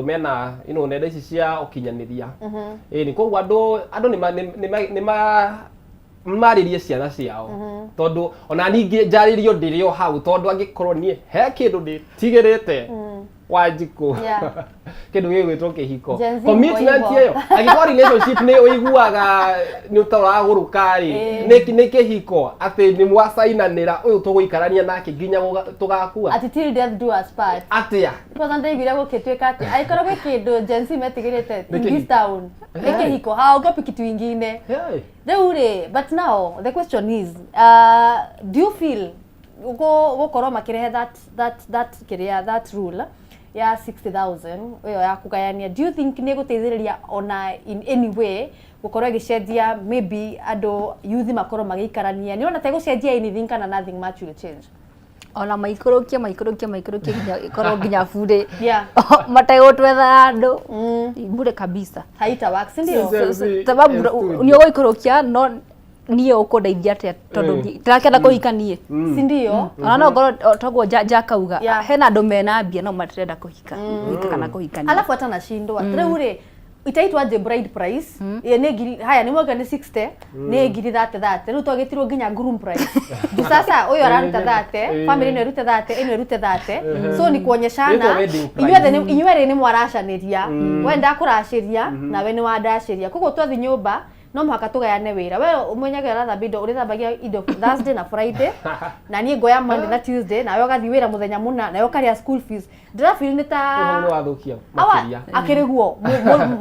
Mena nenda ici cia ũkinyanĩria. Ĩni, koguo andũ nĩ marĩrie ciana ciao, tondũ ona ningĩ njarĩrio ndĩrĩ o hau, tondũ angĩkorwo niĩ he kĩndũ ndĩtigĩrĩte, Wanjikũ, kĩndũ gĩgwĩtwo kĩhiko. Gen Z. Commitment mko ĩyo, angĩkorwo relationship nĩ ũiguaga nĩ ũtaragũrũka rĩ, nĩ kĩhiko atĩ nĩ mwacainanĩra ũyũ tũgũikarania nake nginya tũgakua. Ati till death do us part. Atĩa? Kwanza ndaiguire gũgĩtuĩka atĩ angĩkorwo gwĩ kĩndũ Gen Z metigĩrĩte Nĩ in this kĩhiko. town, nĩ kĩhiko, haogopi kitu ingine. Hey. Rĩu rĩ, but now the question is, do you feel gũkorwo makĩrehe that kĩrĩa, that rule ya 60,000 ĩyo ya kũgayania, do you think nĩ ĩgũteithĩrĩria ona in any way gũkorwo ĩgĩcenjia, maybe andũ youth makorwo magĩikarania? Nĩ ũrona ta ĩgũcenjia anything kana nothing much will change? Ona maikũrũkie, maikũrũkie, maikũrũkie nginya ĩkorwo nginya burĩ, Yeah. mategũtwetha andũ, bure kabisa. Haita work, si ndio? Gen Z Sababu is too nĩ ũgũikũrũkia, no niĩ ũkũndeithia atĩa, tondũ ndirakĩenda kũhika niĩ? Si ndio? Ona no ngorwo toguo njakauga, hena andũ mena mbia no matirenda kũhika kana kũhikania. Alafu hata nashindwa, rĩu rĩ, itaitwo aje bride price? Ĩ nĩ ngiri, haya, nĩ mwauga nĩ 60, nĩ ngiri 30 30. Rĩu twagĩtirwo nginya groom price, juu sasa ũyũ araruta 30, family ĩno ĩrute 30, ĩno ĩrute 30, so ni kuonyeshana Ĩtwo wedding price. Inyuothe inyuerĩ nĩ mwaracanĩria, we ndakũracĩria nawe nĩ wandacĩria, koguo twathi nyũmba no mũhaka tũgayane wĩra. We ũmenyage ũrathambia indo, ũrĩthambagia indo Thursday na Friday, na niĩ ngoya Monday na Tuesday, nawe ũgathiĩ wĩra mũthenya mũna, nawe ũkarĩa school fees. Ndĩrafeel nĩ ta Ũhoro nĩ wathũkia awa makĩria. Akĩrĩ guo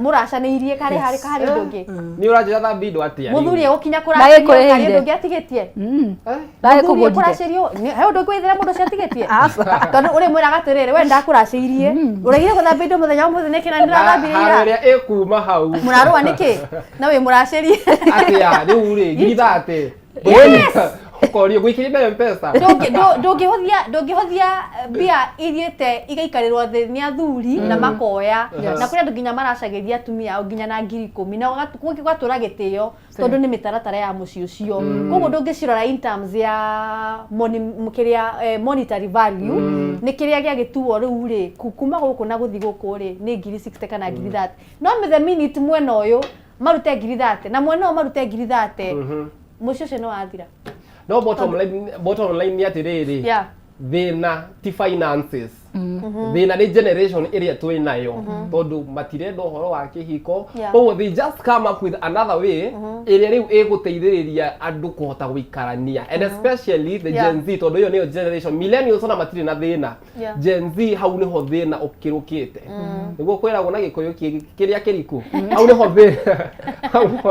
mũracanĩirie karĩ harĩ harĩ ũndũ ũngĩ. Nĩ ũranjĩra thambia indo atĩa rĩu? Mũthuri egũkinya kũracĩrio Ndagĩkũrĩhĩire. karĩ ũndũ ũngĩ atigĩtie? Eh? Mũthuri Ndagĩkũgũrire. ekũracĩrio, he ũndũ ũngĩ wĩthĩra mũndũ ũcio atigĩtie? Aca. Tondũ ũrĩmwĩraga atĩrĩrĩ, we ndakũracĩirie, ũregire gũthambia indo mũthenya wa mũthĩ nĩkĩ na nĩndĩrathambirie Haro ira? ĩrĩa ĩkuma hau. Mũrarũa nĩkĩ na wĩ mũracĩrie? Atĩa rĩu rĩ, ngiri 30 ũkorio gwĩkĩrĩte mbere mpesa? Ndũngĩhũthia mbia ithiĩte igaikarĩrwo thĩ nĩ athuri na makoya, na kũrĩ andũ nginya maracagĩria atumia ao nginya na 10,000, na gũgatũra gĩtĩo, tondũ nĩ mĩtaratara ya mũciĩ ũcio. Koguo ndũngĩcirora in terms ya money, kĩrĩa monetary value nĩ kĩrĩa gĩagĩtuo rĩu rĩ, kuma gũkũ na gũthiĩ gũkũ rĩ, nĩ ngiri 60 kana ngiri 30, no the minute mwena ũyũ marute ngiri 30 na mwena ũyũ marute ngiri 30, mũciĩ ũcio nĩ wathira. No bottom line nĩ atĩrĩrĩ, thĩna ti finances, thĩna nĩ generation ĩrĩa twĩ nayo, tondũ matirenda ũhoro wa kĩhiko. Koguo they just come up with another way ĩrĩa rĩu ĩgũteithĩrĩria andũ kũhota gũikarania, and especially the Gen Z, tondũ ĩyo nĩyo generation. Millennials ona matirĩ na thĩna. Gen Z, hau nĩho thĩna ũkĩrũkĩte, nĩguo kwĩragwo na Gĩkũyũ kĩrĩa kĩriku, hau nĩho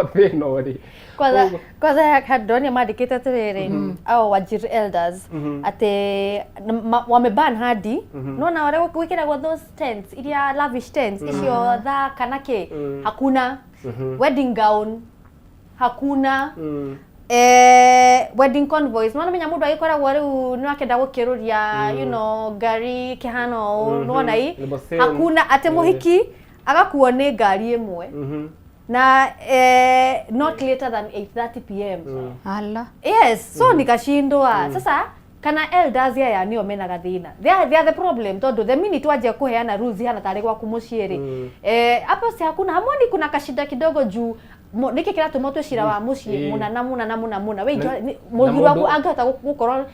thĩna ũrĩ. Kwanza kwanza handoni mandĩkĩte atĩrĩrĩ, au Wajir elders, atĩ wameban hadi nona ũrĩa gwĩkĩragwo those tents iria lavish, tents icio thaka na kĩ, hakuna wedding gown, hakuna wedding convoys. Nona menya mũndũ agĩkoragwo rĩu nĩ akenda gũkĩrũria ngari kĩhana ũũ, nĩwona i Limousine. Hakuna, atĩ mũhiki agakuo nĩ ngari ĩmwe na not later than 8:30 p.m. Ala. Yes, so nikashindwa sasa kana elders aya nĩo mena gathĩna. They are the problem, tondũ the minute wanjia kũheana rules ihana tarĩ gwaku mũciĩ rĩ, hapo si hakuna hamoni, kuna kashida kidogo, juu nĩkĩ kĩratũma ũtue cira wa mũciĩ mũna na mũna na mũna mũna we mũthuri waku angĩhota gũkorwo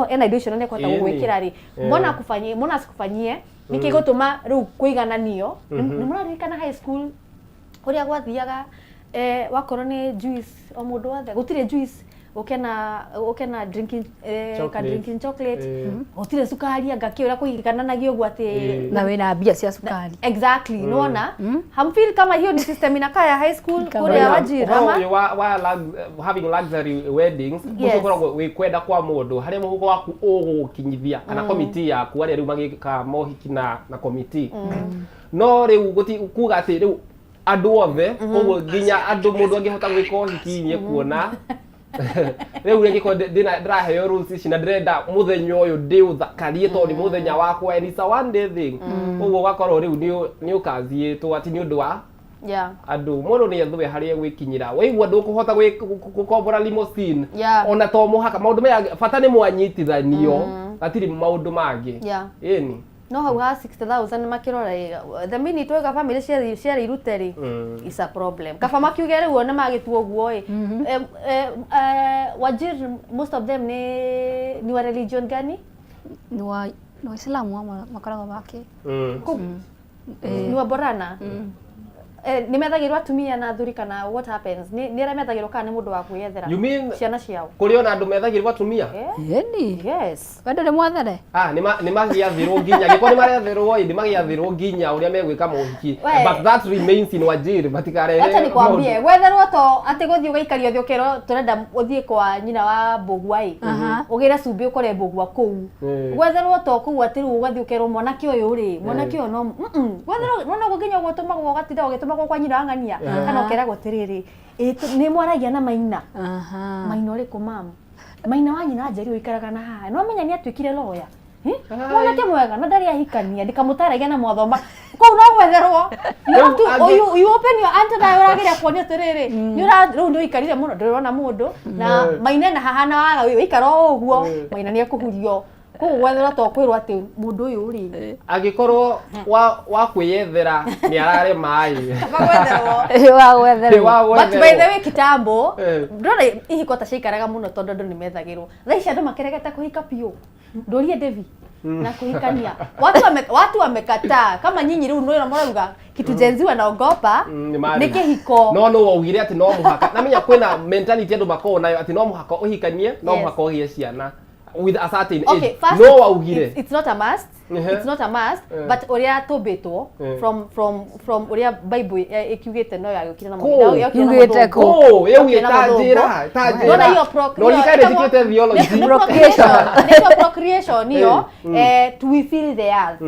ena indo icio na nĩekũhota gũgwĩkĩra rĩ, mbona akufanyie, mbona asikufanyie? Nĩkĩ gũtũma rĩu kũigananio? Nĩ mũraririkana high school ũrĩa gwathiaga, wakorwo nĩ juice, o mũndũ wothe, gũtirĩ juice, ũke na drinking ka Chocolate. Drinking chocolate, gũtirĩ cukari, anga kĩ, ũrĩa kũigananagio ũguo atĩ Na wĩna mbia cia cukari. Exactly. Nĩwona hamfeel kama hiyo ni system inakaa ya high school kũrĩa Wajir Ũhoro ama ũyũ wa having luxury weddings, ũcio ũkoragwo wĩ kwenda kwa mũndũ, harĩa mũhuko waku ũgũgũkinyithia, kana komiti yaku, arĩa rĩu magĩkaga mohiki na komiti. No rĩu gũti kuga atĩ rĩu andũ othe, koguo nginya andũ mũndũ angĩhota gwĩka ũhiki, nĩ kuona rĩu rĩngĩkorwo ndĩraheo rules ici na ndĩrenda mũthenya ũyũ ndĩũthakarie, tondũ nĩ mũthenya wakwa and it's a one day thing, ũguo ũgakorwo rĩu nĩ ũkaziĩtwo atĩ nĩ ũndũ wa andũ. Mũndũ nĩ ethũe harĩa egwĩkinyĩra. Waigua ndũkũhota gũkombora limousine, ona to mũhaka maũndũ maya, bata nĩ mwanyitithanio, hatirĩ maũndũ mangĩ. Ĩni. No hau ha 60,000 makĩrora ĩ, the minute wauga family ciarĩ ciarĩ irute rĩ, is a problem. Kaba makiuge rĩu ona magĩtua ũguo ĩ. Wajir, most of them nĩ wa religion gani? Nĩ wa Islamu amwe makoragwo make. Nĩ wa Borana. Nĩ methagĩrwo atumia na athuri kana what happens? Nĩ arĩa methagĩrwo kana nĩ mũndũ wa kwĩyethera You mean ciana ciao? Kũrĩ ona andũ methagĩrwo atumia? Eh? Ĩni. Yes. Wendo nĩ mwathere. Ah, nĩ magĩathĩrwo nginya gĩkorwo nĩ maretherwo ĩ, nĩ magĩathĩrwo nginya ũrĩa megwĩka mohiki. We. But that remains in Wajir, matikarehe Acha nikwambie, maũndũ. gwetherwo to atĩ gũthiĩ ũgaikario thĩ ũkerwo tũrenda ũthiĩ kwa nyina wa mbũgua ĩ, ũgĩre cumbĩ ũkore mbũgua kũu. Gwetherwo to kũu atĩ rĩu ũgathiĩ ũkerwo mwanake ũyũ rĩ, mwanake ũyũ no gwetherwo nona ũguo nginya ũguo ũtũmagwo ũgatinda ũgĩtũmagwo kwa nyina wa ng'ania kana ũkeragwo atĩrĩrĩ, ĩ nĩ mwaragia na Maina. Maina ũrĩkũ mam? Maina wa nyina Njeri ũikaraga na haha. No menya nĩ atuĩkire lawyer. Mwanake mwega na ndarĩ ahikania ndikamũtaragia na mwathoma kũu no gwetherwo. You have to you open your antenna ũrageria kuonia atĩrĩrĩ, nĩ ũra rĩu nĩ ũikarire mũno ndũrona mũndũ na Maina na haha na waga wĩikara o ũguo, Maina nĩ ekũhurio. Koguo gwetherwo to kwĩrwo atĩ mũndũ ũyũ rĩ, Angĩkorwo wa kwĩyethera nĩ ararema ĩ. Kaba gwetherwo. Wa gwetherwo. Wa But by the gwetherwo. way, kitambo ndona ihiko ta ciaikaraga mũno tondũ andũ nĩ methagĩrwo. Thaa ici andũ makeregete kũhika biũ. Ndũrie Devi na kuhikania watu wamekataa. Kama nyinyi rĩu nĩ mũrauga kitu Gen Z wanaogopa Nĩ nĩ marriage. kĩhiko. No no waugire atĩ no mũhaka namenya kwĩna mentality andũ makoragwo nayo atĩ no mũhaka ũhikanie, no mũhaka ũgĩe ciana with a certain age. Okay, first, No waugire. it's not a must. It's not a must, but ũrĩa tũmbĩtwo from ũrĩa Bible ĩkiugĩte no yagĩũkire na Kũ? yokire na Yugĩte mũthũngũ. kũ? Kũ? Yokire Ĩugĩte na ta mũthũngũ. njĩra, ta njĩra. Nona hiyo No ririkane ĩtagwo- ndĩkĩte theology. Nĩ procreation. Nĩkĩo procreation iyo, to we fill the earth.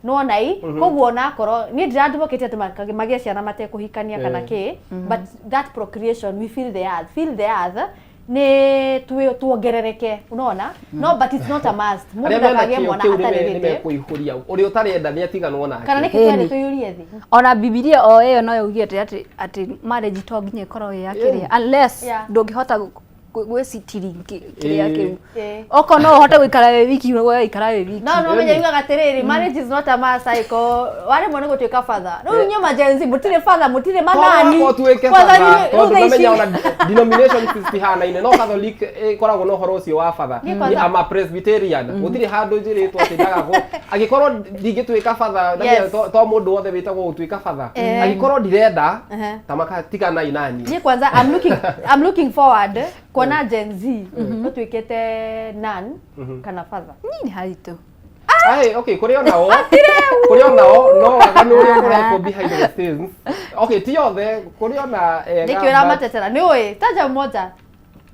Nĩwona i koguo onakorwo niĩ ndĩra-advocate atĩ magĩe ciana matekũhikania kana kĩ, but that procreation, we fill the earth, fill the earth nĩ tuongerereke, unaona? No, but it's not a must. Mũndũ Arĩa mena ndakagĩe kĩo mwana kĩu atarĩ nĩ ready. mekũihũria, ũrĩa ũtarenda nĩ atiganwo nake. Kana nĩkĩ Ĩni. twarĩ tũiyũrie thĩ? Ona Bibilia o ĩyo no yaugĩte atĩ marriage to nginya ĩkorwo ĩ ya kĩrĩa unless ndũngĩhota gwĩcitiri kĩrĩa kĩu. Okorwo no ũhote gũikara wĩ wiki, we ikara wĩ wiki. No menya yugaga atĩrĩrĩ, marriage is not a must aiko waremwo nĩ gũtuĩka father. Rĩu inyuĩ ma Gen Z mũtirĩ father, mũtirĩ manani. Korwo tuĩke Kwanza batha, rĩu tondũ thaa ici- namenya ona denomination citihanaine, no Catholic ĩkoragwo na ũhoro ũcio wa batha. Niĩ kwanza- Ni ama Presbyterian, gũtirĩ handũ njĩrĩtwo atĩ ndaga angĩkorwo ndingĩtuĩka batha, na to mũndũ wothe wĩtagwo gũtuĩka batha, angĩkorwo ndirenda ta makatiganai nani. Niĩ kwanza I'm looking forward kuona Gen Z ũtuĩkĩte nun kana father. Nini haritũ. Ai, okay, kũrĩ onao no waganu ũrĩa ũrekwo behind the scenes. Okay, ti othe, kũrĩ ona ega. Nĩkĩ ũramatetera? Nĩ ũĩ taja mmoja.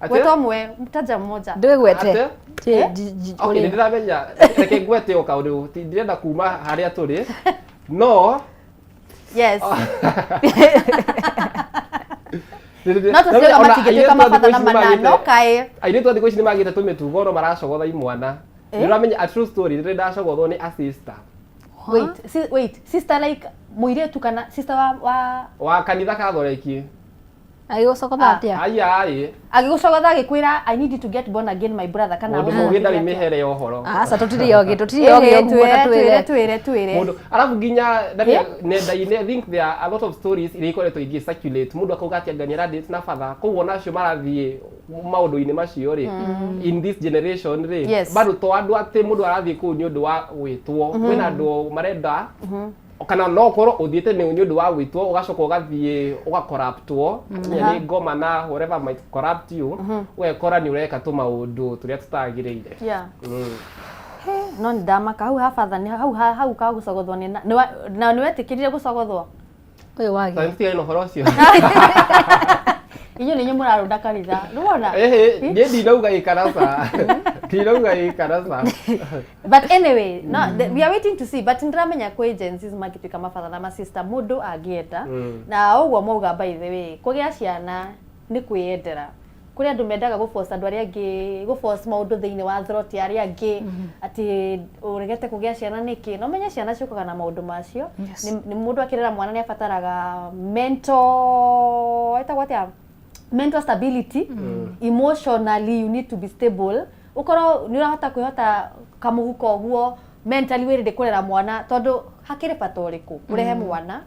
Gweta ũmwe, taja mmoja. Ndwĩgwete. Ate? Okay, nĩ ndĩramenya, reke ngwete o kaũndũ, ndirenda kuma harĩa tũrĩ, no Yes. No No tũtirauga matingĩtuĩka mabatha na manano kaĩ. Airĩtu a thikũ ici nĩ magĩte tũmĩtugo no maracogotha imwana. Nĩ ũramenya a true story, rĩrĩ ndacogothwo nĩ a sister. Wait, wait, sister like mũirĩtu kana sister wa Wa kanitha Katholeki. Agĩgũcogotha Ah. atĩa? Aya ĩ. Agĩgũcogotha agĩkwĩra, "I need you to get born again, my brother," kana Mũndũ mũgĩ ndarĩ mĩhere ya ũhoro. Aca, tũtirĩ ogĩ, tũtirĩ ogĩ Ĩhĩ, ũguo twĩre ta twĩre twĩre. Twĩre twĩre. Mũndũ arabu nginya ndamenya nenda-inĩ, I think there are a lot of stories iria ikoretwo igĩ circulate, mũndũ akauga atĩ anga nĩ aradate na batha, koguo onacio marathiĩ maũndũ-inĩ macio rĩ, in this generation rĩ, bado to andũ atĩ mũndũ arathiĩ kũu nĩ ũndũ wa gwĩtwo, kwĩna andũ marenda kana no ũkorwo ũthiĩte nĩ ũndũ wa gwĩtwo, ũgacoka ũgathiĩ ũgakoraptwo nĩ ngoma na whatever might corrupt you, ũgekora nĩ ũreka tũmaũndũ tũrĩa tũtagĩrĩire. No nĩ ndamaka hau ha batha nĩ hau hau ka gũcogothwo nĩ na nĩ wetĩkĩrire gũcogothwo? Ũyũ wagĩ. Tondũ tigane na ũhoro ũcio. Inyuĩ nĩ inyuĩ mũrarũnda kanitha, nĩwona? Ĩhĩ, niĩ ndinauga ĩ kanatha, ndinauga ĩ kanatha. But anyway, no, we are waiting to see, but ndĩramenya kwĩ Gen Zs mangĩtuĩka mabatha na masista mũndũ angĩenda. Na ũguo mauga, by the way, kũgĩa ciana nĩ kwĩyendera. Kũrĩ andũ mendaga gũforce andũ arĩa angĩ, gũforce maũndũ thĩinĩ wa throat ya arĩa angĩ atĩ ũregete kũgĩa ciana nĩkĩ. No menye ciana ciũkaga na maũndũ macio. Nĩ mũndũ akĩrera mwana nĩ abataraga mental, ĩtagwo atĩa, mental stability. Emotionally you need to be stable, ũkorwo nĩ ũrahota kwĩhota kamũhuko ũguo. Mentally wĩ ready kũrera mwana, tondũ hakĩrĩ bata ũrĩkũ ũrehe mwana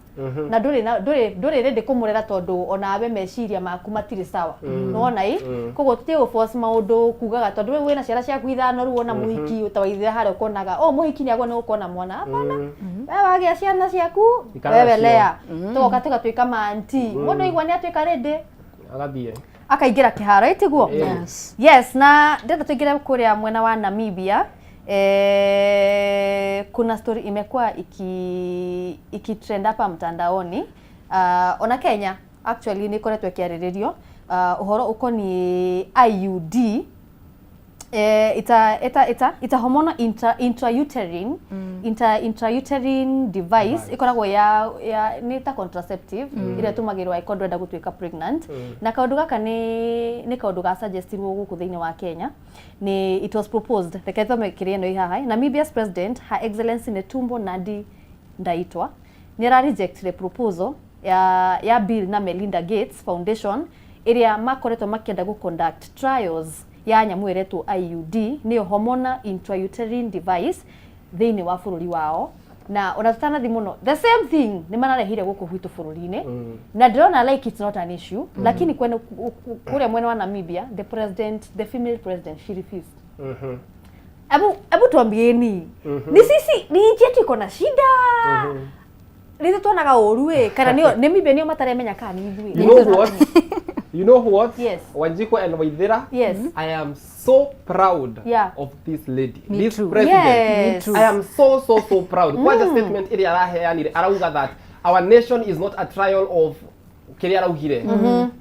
na ndũrĩ na ndũrĩ ready kũmũrera, tondũ onawe meciria maku matirĩ sawa, nĩwona ĩ? Koguo tũtige gũ force maũndũ kugaga tondũ rĩu wĩna ciana ciaku ithano, rĩu wona mũhiki ũtawaithira harĩa ũkonaga o mũhiki nĩ agwo nĩ gũkorwo na mwana. Hapana, we wagĩa ciana ciaku, Ikara wewe nacio. lea. Tũgoka tũgatuĩka manti, mũndũ aigua nĩ atuĩka ready, agathiĩ akaingĩra kĩharo, ĩtiguo? Yes. Yes, na ndĩrenda tuingire kuria mwena wa Namibia. Kuna story imekuwa iki trend hapa mtandaoni, ona Kenya actually nĩ ikoretwo ĩkĩarĩrĩrio, ũhoro ũkoniĩ IUD. Ita hormonal intrauterine intrauterine device. Device. Ikoragwo ya nĩ ta contraceptive ĩrĩa ĩtũmagĩrwo angĩkorwo ndũrenda gũtuĩka pregnant. Na kaũndũ gaka nĩ kaũndũ ga suggestirwo gũkũ thĩinĩ wa Kenya, nĩ it was proposed. Reke thome kĩrĩa ĩno ĩ haha. Namibia's president, Her Excellency Netumbo Nandi Ndaitwa, nĩ ara reject the proposal ya Bill na Melinda Gates Foundation ĩrĩa makoretwo makĩenda gũ conduct trials ya nyamũ ĩretwo IUD, nĩyo hormonal intrauterine device, thĩinĩ wa bũrũri wao. Na ona tutanathi mũno, the same thing nĩ mararehire gũkũ gwitũ bũrũri-inĩ, na ndĩrona like it's not an issue, lakini kwene kũrĩa mwena wa Namibia, the president, the female president, she refused. Ebu tuambieni, ni sisi, ni nchi yetu iko na shida, nĩ tuonaga ũru ĩ, kana nĩo Namibia nĩo mataremenya, kana nĩ ithuĩ? You know what? You know what? Yes. Wanjiku and Waithira. Yes. I am so proud of this lady. Me This too. president. Yes. Me too. I am so so so proud. Kwanja statement ĩrĩa araheanire, arauga that our nation is not a trial of kĩrĩa araugire.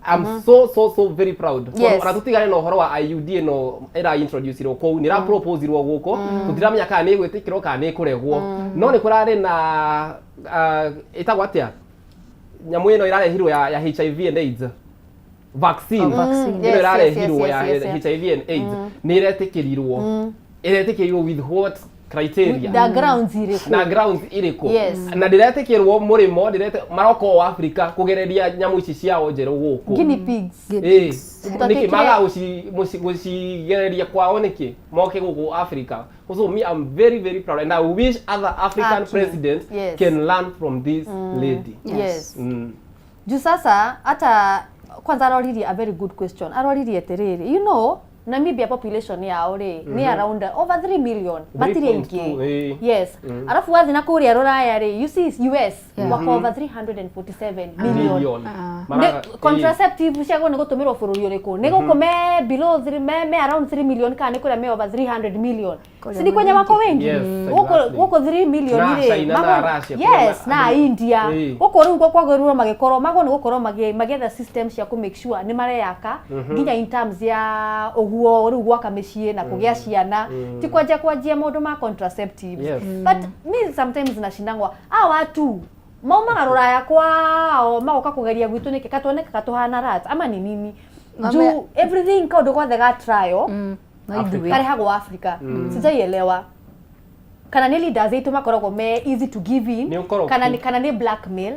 I'm so so so very proud. Ona tũtigane na ũhoro wa IUD ĩno ĩra introduce-irwo kũu, nĩ ĩra propose-irwo gũkũ, tũtiramenya kana nĩ ĩgwĩtĩkĩrwo kana nĩ ĩkũregwo, no nĩ kũrarĩ na ĩtagwo atĩa nyamũ ĩno ĩrarehirwo ya HIV and AIDS vaccine? Oh, vaccine. Ĩno ĩrarehirwo ya HIV and AIDS nĩ ĩretĩkĩrirwo with what criteria? The grounds irĩkũ? Na grounds irĩkũ? Yes. Na ndĩretĩkĩrwo mũrĩmo ndĩrete maroka o Africa kũgereria nyamũ ici ciao njerũ gũkũ. Guinea pigs. Ĩ, Tũtatuĩkire- nĩkĩ maga gũcigereria kwao, nĩkĩ moke gũkũ Africa? So me, I'm very very proud and I wish other African Aki. presidents can learn from this lady. Yes. Juu sasa hata kwanza aroririe a very good question, aroririe atiriri, Namibia population yao rĩ nĩ around over 3 million, matirĩ 3.2, aingĩ. Ĩ. Yes, arabu wathiĩ na kũrĩa rũraya rĩ, you see US wako over 347 million. Million. Ah. Nĩ contraceptive ciagwo nĩ gũtũmĩrwo bũrũri ũrĩkũ? Nĩ gũkũ me below 3, me around 3 million, kana nĩ kũrĩa me over 300 million? Kũrĩa Si ni kwenye wako wengi? Yes, Gũkũ exactly. gũkũ 3 million Na rĩ, China na Russia, kũrĩa yes, na India. Gũkũ rĩu kwagĩrĩirwo magĩkorwo magwo nĩ gũkorwo magĩetha system cia kũ make sure nĩ mareyaka nginya in terms ya ũguo rĩu gwaka mĩciĩ na kũgĩa ciana, ti kwanjia maũndũ ma contraceptives. But me sometimes nashindangwa, a watu maumaga rũraya kwao magoka kũgeria gwitũ nĩkĩ? Katuonekaga tũhana rats ama ni nini? Juu everything, kaũndũ gothe ga trial No ithuĩ. karehagwo Africa. Sijaielewa kana nĩ leaders aitũ makoragwo me easy to give in, Nĩ ũkoroku. kana nĩ blackmail,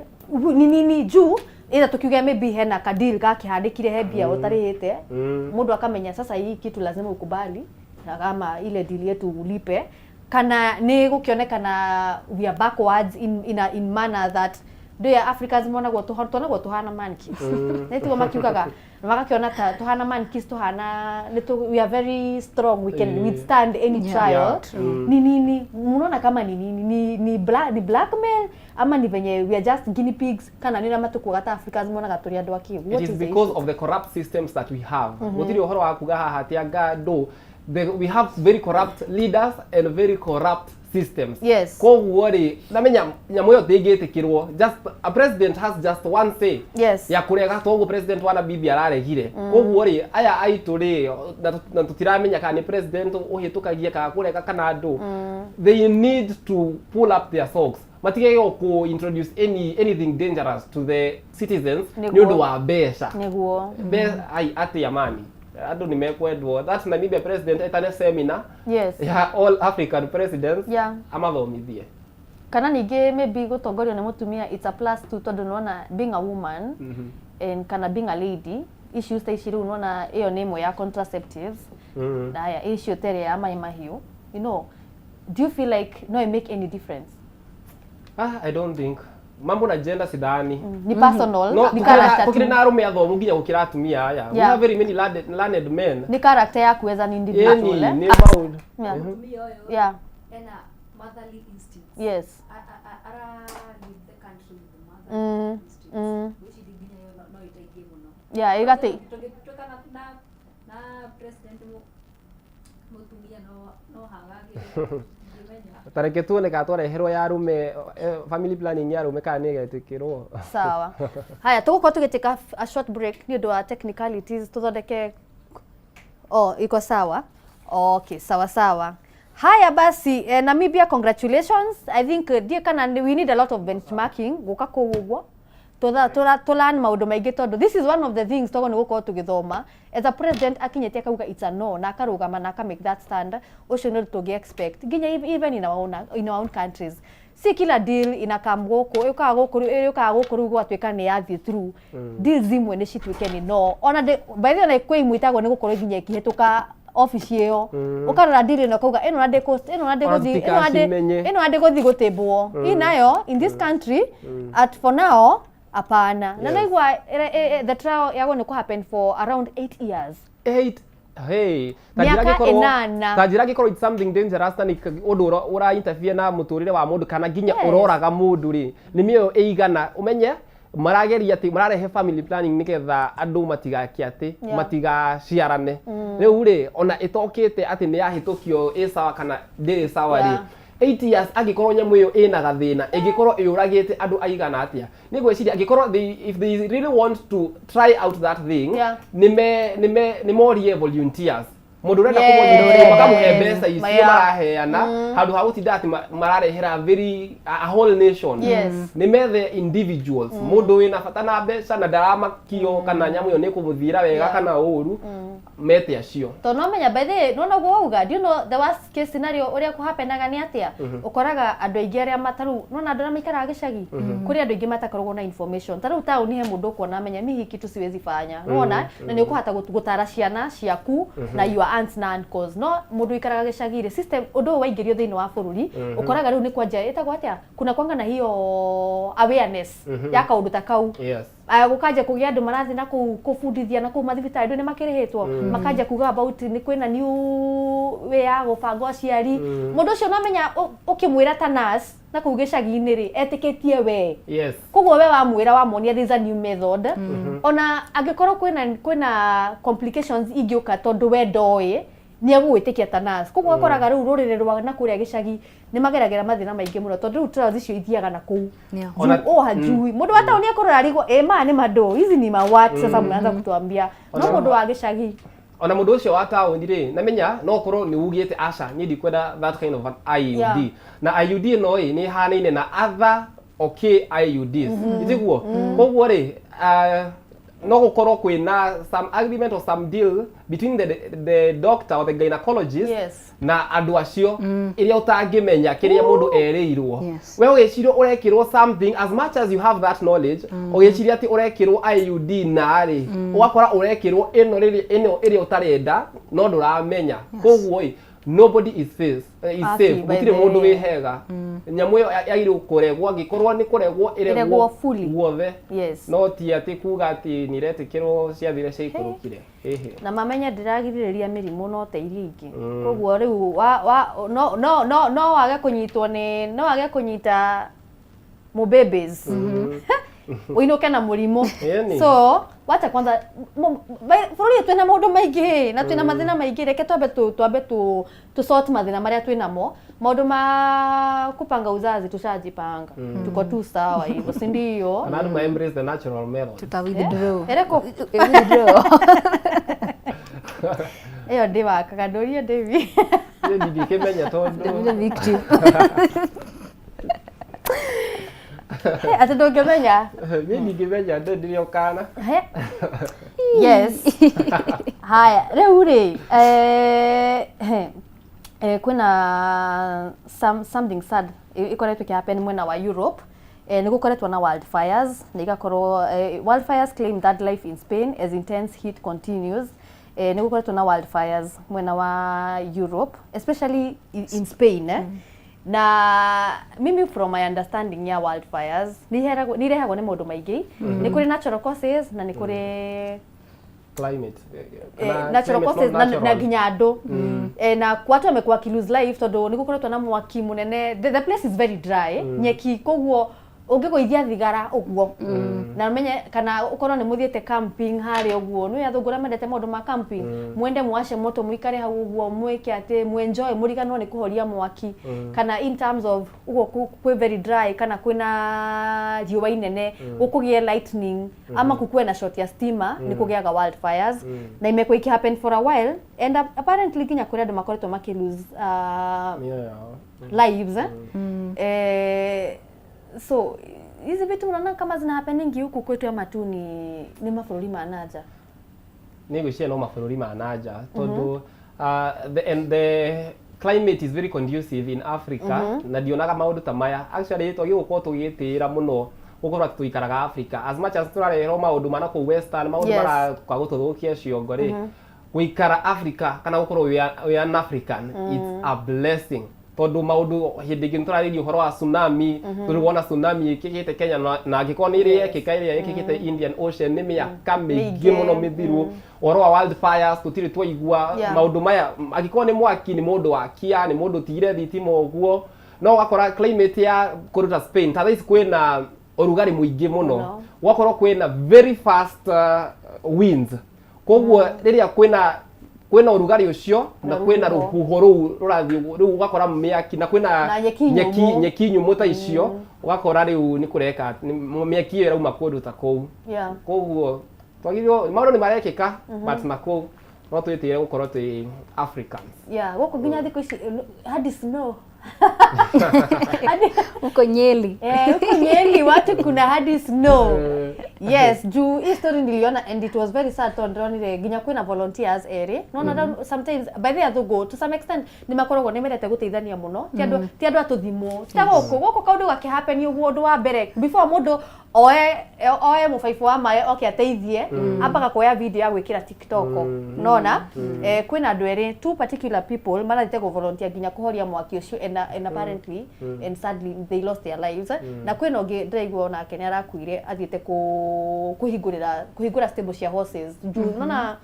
ni nini? Juu either tukiuge maybe hena kadeal gakĩhandĩkire, he mbia ũtarĩhĩte, mũndũ akamenya sasa hii kitu lazima ukubali na kama ile deal yetu ulipe, kana nĩ gũkĩonekana we are backwards in manner that ndũ ya Africans monagwo tuonagwo tuhana monkeys, nĩ tiguo makiugaga, na magakiona ta tuhana monkeys, tuhana nĩ we are very strong, we can withstand any trial. Ni nini mnaona kama ni nini? Ni blackmail ama ni venye we are just guinea pigs, kana nĩ matukuaga ta Africans monaga tũrĩ andũ akĩgu? It What is is the because of the corrupt systems that we have. Gũtirĩ ũhoro wa kuga haha atĩ anga ndũ we have very corrupt leaders and very corrupt systems. Koguo rĩ, namenya nyamũ ĩyo ndĩngĩtĩkĩrwo. Just a president has just one say ya kũrega, toguo president wa Namibia araregire. Koguo rĩ, aya aitũ rĩ, na tũtiramenya kana nĩ president ũhĩtũkagia kana kũrega kana andũ, they need to pull up their socks, matige ku introduce anything dangerous to the citizens nĩ ũndũ wa mbeca. Ai atia mani andũ nĩ mekwendwo that Namibia president etane seminar ya all African presidents, amathomithie. Kana ningĩ maybe gũtongorio nĩ mũtumia, it's a plus two, tondũ nĩwona being a woman and kana being a lady, issues ta ici rĩu nĩwona ĩyo nĩ ĩmwe ya contraceptives. Na haya issue ta ĩrĩa ya maĩ mahiũ, Do you feel like no it make any difference? Ah, I don't think mambo na gender, sidhani. Ni personal, No, ni character tukiri tu. na arume athomu nginya gukira atumia aya. We have very many learned men. Ni character yaku as an individual. Ĩni, Eh? nĩ maũndũ. Yeah. Yeah. Ena motherly instincts. Yes. Ara lead the country with the motherly instincts. Which nginya yo no iteithie mũno. Yeah, igate. Tũngĩtuĩka na president mũtumia no hagagĩre ndingĩmenya. Tareke tuone kana twareherwo ya arume, family planning ya arume, kana nĩ ĩgetĩkĩrwo. Sawa, haya, tũgũkorwo tũgĩtĩka a short break nĩ ũndũ wa technicalities, tũthondeke. Oh, iko sawa. Okay, sawa sawa. Haya basi, Namibia, congratulations. I think ndiĩ kana we need a lot of benchmarking gũka kũu ũguo tũlearn maũndũ maingĩ, tondũ this is one of the things togwo nĩ gũkorwo tũgĩthoma as a president akinyĩte akauga it's a no, na akarũgama na aka make that stand. Ũcio nĩ ũndũ tũngĩ expect nginya even in our own countries. Si kila deal inakam gũkũ, ĩũkaga gũkũ rĩu, ĩũkaga gũkũ rĩu gwatuĩka nĩ yathiĩ through. Deals imwe nĩ cituĩke nĩ no ona by the way, ona kwĩ imwe itagwo nĩ gũkorwo nginya ĩkĩhĩtũka obici ĩyo, ũkarora deal ĩno ũkauga ĩno na ĩno na Ona ndĩgũthiĩ, ĩno na tũtikacimenye. ĩno na ndĩgũthiĩ gũtĩmbwo hii nayo in this country at for now, hapana. Na naigua the trial yagwo nĩ kũ happen for around 8 years. Eight, hey, ta njĩra Mĩaka angĩkorwo 8. Ta njĩra angĩkorwo it's something dangerous na nĩ ũndũ ũra interfere na mũtũrĩre wa mũndũ kana nginya ũroraga mũndũ rĩ, nĩ mĩoyo ĩigana ũmenye marageria atĩ mararehe family planning nĩgetha andũ matigake atĩ matigaciarane. Rĩu rĩ, ona ĩtokĩte atĩ nĩ yahĩtũkio ĩ sawa kana ndĩrĩ sawa rĩ, 8 years, angĩkorwo nyamũ ĩyo ĩna gathĩna, ĩngĩkorwo ĩũragĩte andũ aigana atĩa? Nĩ ngwĩciria angĩkorwo if they really want to try out that thing, nĩ morie volunteers, mũndũ ũrenda kũvolunteer, makamũhe mbeca icio maraheana handũ ha gũtinda atĩ mararehera very a whole nation. Nĩ methe individuals, mũndũ wĩna bata na mbeca na ndaramakio kana nyamũ ĩyo nĩ kũmũthiĩra wega kana ũru, mete acio. Tondũ no menya, by the way, nona ũguo wauga, do you know the worst case scenario ũrĩa kũhapenaga nĩ atĩa? Ũkoraga andũ aingĩ arĩa matarũ nona andũ arĩa maikaraga gĩcagi, kũrĩ andũ aingĩ matakoragwo na information. Ta rĩu taũni he mũndũ ũkuona amenya mi hii kitu siwezi fanya, nona na nĩ ũkũhota gũtara ciana ciaku na your aunts na uncles. No mũndũ ũikaraga gĩcagi rĩ, system ũndũ ũyũ waingĩrio thĩinĩ wa bũrũri, ũkoraga rĩu nĩ kwanja ĩtagwo atĩa, kuna kwanga na hiyo awareness ya kaũndũ ta kau. Aya, gũkanja kũgĩa andũ marathiĩ na kũu kũbundithia na kũu mathibitarĩ, andũ nĩ makĩrĩhĩtwo, makanja kuga about nĩ kwĩna new way ya gũbanga ũciari. Mũndũ ũcio no menya ũkĩmwĩra ta nurse na kũu gĩcagi-inĩ rĩ, etĩkĩtie we. Koguo we wamwĩra, wamuonia there is a new method, ona angĩkorwo kwĩna complications ingĩũka, tondũ we ndoĩ, nĩ egũgwĩtĩkia ta nurse. Koguo ũkoraga rĩu rũrĩrĩ rwa na kũrĩa gĩcagi nĩ mageragĩra mathĩna maingĩ mũno, tondũ rĩu trials icio ithiaga na kũu. O hajui. Mũndũ wa taũni akorwo arigwo, ĩ maya nĩ mandũ hizi ni mawat, sasa mnaanza kutuambia. No mũndũ wa gĩcagi. Ona mũndũ ũcio wa taũni rĩ, namenya no ũkorwo nĩ ugĩte aca, niĩ ndikwenda that kind of an IUD. Na IUD ĩno ĩ nĩ ĩhanaine na other okay IUDs, itiguo? Koguo rĩ, no gũkorwo kwĩna some agreement or some deal between the doctor or the gynecologist na andũ acio, ĩrĩa ũtangĩmenya kĩrĩa mũndũ erĩirwo. We ũgĩciria ũrekĩrwo something, as much as you have that knowledge, ũgĩciria atĩ ũrekĩrwo IUD, na rĩ, ũgakora ũrekĩrwo ĩno rĩrĩ ĩno ĩrĩa ũtarenda no ndũramenya. Koguo ĩ, nobody is safe, is Aki, safe. by Gũtirĩ the mũndũ way. wĩ hega. Nyamũ ĩyo yagĩrĩirwo kũregwo, angĩkorwo nĩ kũregwo, ĩregwo ĩregwo fully. Guothe. No ti atĩ kuga atĩ nĩ iretĩkĩrwo ciathire ciaikũrũkire. Ĩhĩ. Na mamenya ndĩragirĩrĩria mĩrimũ no ta iria ingĩ. Koguo rĩu wa, wa, no, no, no, no wage kũnyitwo nĩ, no wage kũnyita mũbebes ũinũke na mũrimũ. Ĩni. So wacha kwanza bũrũri ũyũ twĩna maũndũ maingĩ na twĩna mathĩna maingĩ. Reke twambe tu sort mathĩna marĩa twĩnamo. Maũndũ ma kupanga uzazi tushajipanga, tuko tu sawa hivyo, si ndio? Na andũ ma embrace the natural method. Tuta withdraw. Ĩrĩkũ? Withdraw. Ĩyo ndĩwakaga ndũrie ndĩvi. Niĩ ndingĩkĩmenya tondũ The victim. Atĩ ndũngĩmenya? Niĩ ndingĩmenya, ndĩ o kana. He. Yes. Haya, rĩu rĩ, kwĩna something sad ĩkoretwo ĩkĩhappen mwena wa Europe. Nĩ gũkoretwo na wildfires na igakorwo wildfires claim that life in Spain as intense heat continues. Nĩ gũkoretwo na wildfires mwena wa Europe, especially in Spain, eh? Na mimi, from my understanding ya wildfires, nĩ irehagwo nĩ maũndũ maingĩ. Nĩ kũrĩ natural causes na nĩ kũrĩ climate natural climate causes not na natural. Nginya andũ na watu wamekuwa lose life tondũ nĩ gũkoretwo na mwaki mũnene. The place is very dry, nyeki, koguo ũngĩgũithia thigara ũguo na ũmenye kana ũkorwo nĩ mũthiĩte camping harĩa ũguo, nĩ athũngũ arĩa mendete maũndũ ma camping, mwende mwashe moto, mũikare hau ũguo, mwĩke atĩ mwenjoy, mũriganwo nĩ kũhoria mwaki, kana in terms of ũguo kwĩ very dry kana kwĩna riũa inene, gũkũgĩe lightning ama kukuwe na short ya stima, nĩ kũgĩaga wildfires. Na imekuwa ikihappen for a while and apparently nginya kũrĩ andũ makoretwo makĩ lose mĩoyo yao. Lives, eh? So hizi vitu unaona kama zina happeningi huku kwetu ama tu ni mabũrũri ma nanja? Nĩ ngwĩciria no mabũrũri ma nanja tondũ and the climate is very conducive in Africa na ndionaga maũndũ ta maya. Actually, twagĩrĩirwo gũkorwo tũgĩtĩĩra mũno gũkorwo atĩ tũikaraga Africa, as much as tũrareherwo maũndũ ma nakũu western, maũndũ maraka gũtũthũkia ciongo rĩ, gũikara Africa kana gũkorwo wĩ an African, it's a blessing, tondũ maũndũ hĩndĩ ĩngĩ nĩtũrarĩria ũhoro wa tsunami, tũrĩ wona tsunami ĩkĩkĩte Kenya na angĩkorwo nĩ ĩrĩ yekĩka ĩrĩa ĩkĩkĩte Indian Ocean nĩ mĩaka mĩingĩ Mĩingĩ. mũno mĩthiru. Ũhoro wa wildfires tũtirĩ twaigua maũndũ maya. Angĩkorwo nĩ mwaki, nĩ mũndũ wakia, nĩ mũndũ ũtigire thitima ũguo, no ũgakora climate ya kũndũ ta Spain ta thaa ici kwĩna ũrugarĩ mũingĩ mũno, Mũno. Gũgakorwo kwĩna very fast winds, koguo rĩrĩa kwĩna ũrugarĩ ũcio na Na kwĩna rũhuho. Rũhuho rũu rũrathiĩ ũguo, rĩu ũgakora mĩaki na kwĩna Na nyeki nyeki nyũmũ. Nyeki nyũmũ ta icio, ũgakora rĩu nĩ kũreka mĩaki ĩyo ĩrauma kũndũ ta kũu. Koguo twagĩrĩirwo, maũndũ nĩ marekĩka, but na kũu no twĩtĩre gũkorwo twĩ Africans. Yeah, gũkũ nginya thikũ ici hadi snow. Huko Nyeri. Eh, huko Nyeri watu kuna hadi snow. Yes, juu hii story niliona and it was very sad tondũ ndĩronire nginya kwĩna volunteers erĩ. No, sometimes by the athũngũ to some extent nĩ makoragwo nĩ mendete gũteithania mũno. Ti andũ atũthimwo. Ti ta gũkũ, gũkũ kaũndũ gakĩhappen ũguo, ũndũ wa mbere before mũndũ oe mũbaibũ wa maĩ oke ateithie, ambaga kuoya video ya gwĩkĩra TikTok. Nona kwĩna andũ erĩ, two particular people, marathiĩte kũ volunteer nginya kũhoria mwaki ũcio and apparently and sadly they lost their lives. Na kwĩna ũngĩ ndĩraigua onake nĩ arakuire athiĩte kũhingũrĩra kũhingũra stable cia horses, juu nona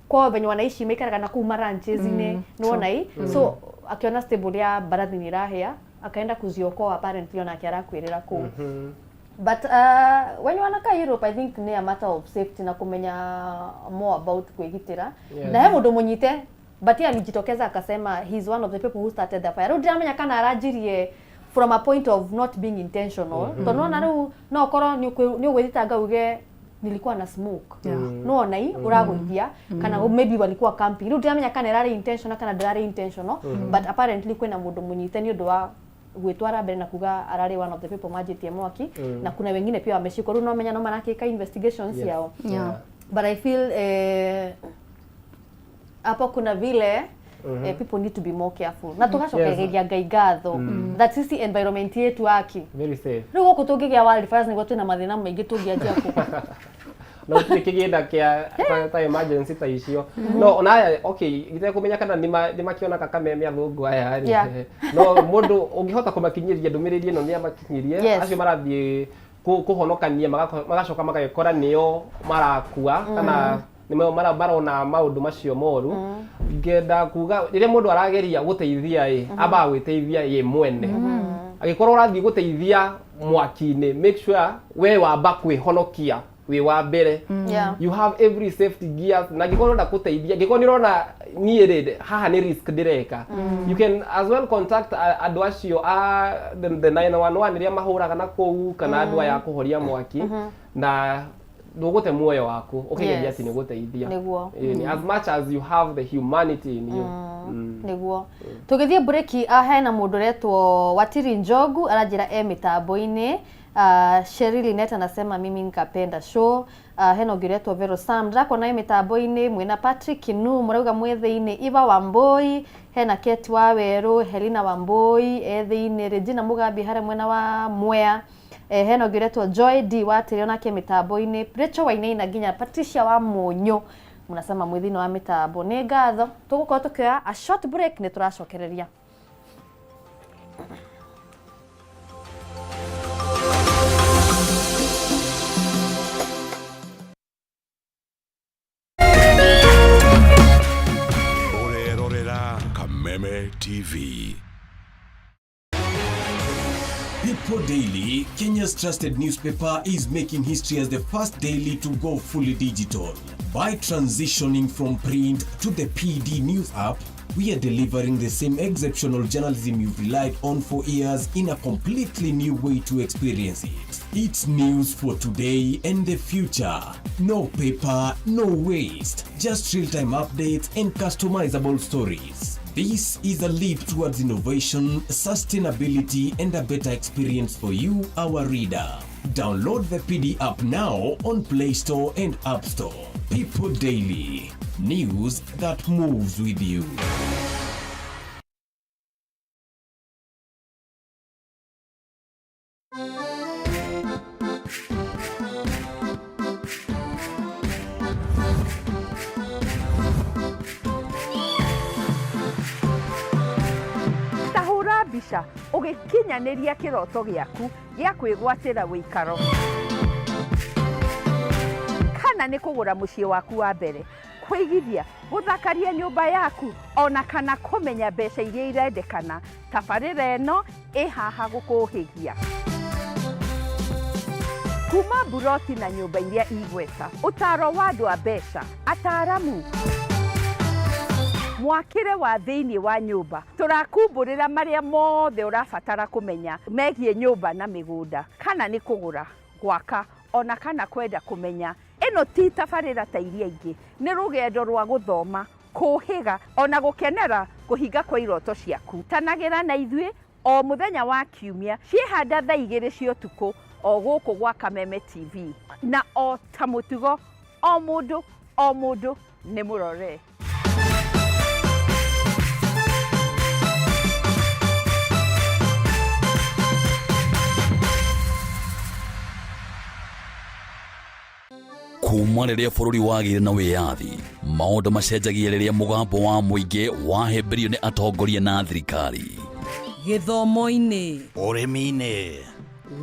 kwao venye wanaishi maikaraga na kũu maranches-inĩ, nĩwona i so akiona stable ya mbarathi nĩ ĩrahĩa, akaenda kuziokoa, apparently onake arakuĩrĩra kũu. But when wanakaa Europe, I think ni a matter of safety na kumenya more about kwĩgitĩra. Na he mũndũ mũnyite, but yeye alijitokeza akasema he's one of the people who started the fire. Rĩu ndiramenya kana aranjirie from a point of not being intentional, tondũ nona rĩu no ũkorwo nĩ ũgwĩthitanga uge nilikuwa na smoke, nona i ũragũithia kana maybe walikuwa camping. Rĩu ndiramenya kana ĩrarĩ intentional kana ndĩrarĩ intentional, but apparently kwĩna mũndũ mũnyite nĩ ũndũ wa gwĩtwara mbere na kuga ararĩ one of the people manjĩtie mwaki, na kuna wengine pia wameshikwa. Rĩu no menya no marakĩka investigations yao. But I feel hapo kuna vile people need to be more careful na tugacokereria Ngai ngatho that sisi environment yetu aki Very safe. Rĩu gũkũ tũngĩgĩa wildfires nĩguo twĩna mathĩna maingĩ tũngĩanjia kũ Na gũtirĩ kĩgĩna kĩa ta emergency ta icio, no ona okay, itekũmenya kana nĩ makĩonaga kameme athũngũ aya rĩ, no mũndũ ũngĩhota kũmakinyĩria ndũmĩrĩri ĩno nĩ amakinyĩrie. Acio marathiĩ kũhonokania magacoka magagĩkora nĩo marakua kana nĩmo marona maũndũ macio moru. Ngenda kuga rĩrĩa mũndũ arageria gũteithia ĩ, ambaga gwĩteithia ye mwene. Angĩkorwo ũrathiĩ gũteithia mwaki-inĩ, make sure we wamba kwĩhonokia wĩ wa mbere. You have every safety gears, na angĩkorwo ũrenda gũteithia, angĩkorwo nĩ ũrona niĩ rĩ haha nĩ risk ndĩreka, you can as well contact andũ acio a the 911 rĩrĩa mahũraga na kũu kana andũ aya a kũhoria mwaki, na ndũgũte muoyo waku ũkĩgeria atĩ nĩ gũteithia. Ĩĩ, as much as you have the humanity in you. Nĩguo tũgĩthiĩ breki, hena mũndũ ũretwo Watiri Njogu aranjĩra e mĩtambo-inĩ. Sherry Linet anasema mimi nikapenda show. Hena ũngĩ ũretwo Vero Sam, ndĩrakuona e mĩtambo-inĩ mwĩna Patrick Kinu, mũrauga mwĩ thĩinĩ. Eva Wambui, hena Kate wa Werũ, Helena Wambui e thĩinĩ, Regina Mugambi harĩa mwena wa Mwea. Hena ũngĩ ũretwo Joy D Watiri onake mĩtambo-inĩ, Rachel Wainaina, nginya Patricia wa Mũnyũ. Mũnacema mwĩ thĩinĩ wa mĩtambo. Nĩ ngatho. Tũgũkorwo tũkĩoya a short break, nĩ tũracokereria. Ũrerorera Kameme TV. People Daily, Kenya's trusted newspaper, is making history as the first daily to go fully digital. By transitioning from print to the PDNews app, we are delivering the same exceptional journalism you've relied on for years in a completely new way to experience it. It's news for today and the future. No paper, no waste. Just real-time updates and customizable stories. This is a leap towards innovation, sustainability, and a better experience for you, our reader. Download the PD app now on Play Store and App Store. People Daily, news that moves with you. Ta hũra mbica ũgĩkinyanĩria kĩroto gĩaku gĩa kwĩgwatĩra wĩikaro kana nĩ kũgũra mũciĩ waku wa mbere, kũigithia, gũthakaria nyũmba yaku, ona kana kũmenya mbeca iria irendekana. Tabarĩra ĩno ĩ haha gũkũhĩgia. Kuma mburoti na nyũmba iria igweta, ũtaro wa andũ a mbeca, ataramu, mwakĩre wa thĩinĩ wa nyũmba, tũrakumbũrĩra marĩa mothe ũrabatara kũmenya megiĩ nyũmba na mĩgũnda, kana nĩ kũgũra, gwaka, ona kana kwenda kũmenya. Ĩno ti tabarĩra ta iria ingĩ, nĩ rũgendo rwa gũthoma, kũhĩga, ona gũkenera kũhinga kwa iroto ciaku. Tanagĩra na ithuĩ o mũthenya wa kiumia ciĩhanda thaa 2 cia ũtukũ o gũkũ gwa Kameme TV. Na o ta mũtugo, o mũndũ o mũndũ nĩ mũrore. Kuma rĩrĩa bũrũri wagĩire na wĩyathi, maũndũ macenjagia rĩrĩa mũgambo wa mũingĩ wahĩmbĩrio nĩ atongoria na thirikari. Gĩthomo-inĩ, ũrĩmi-inĩ,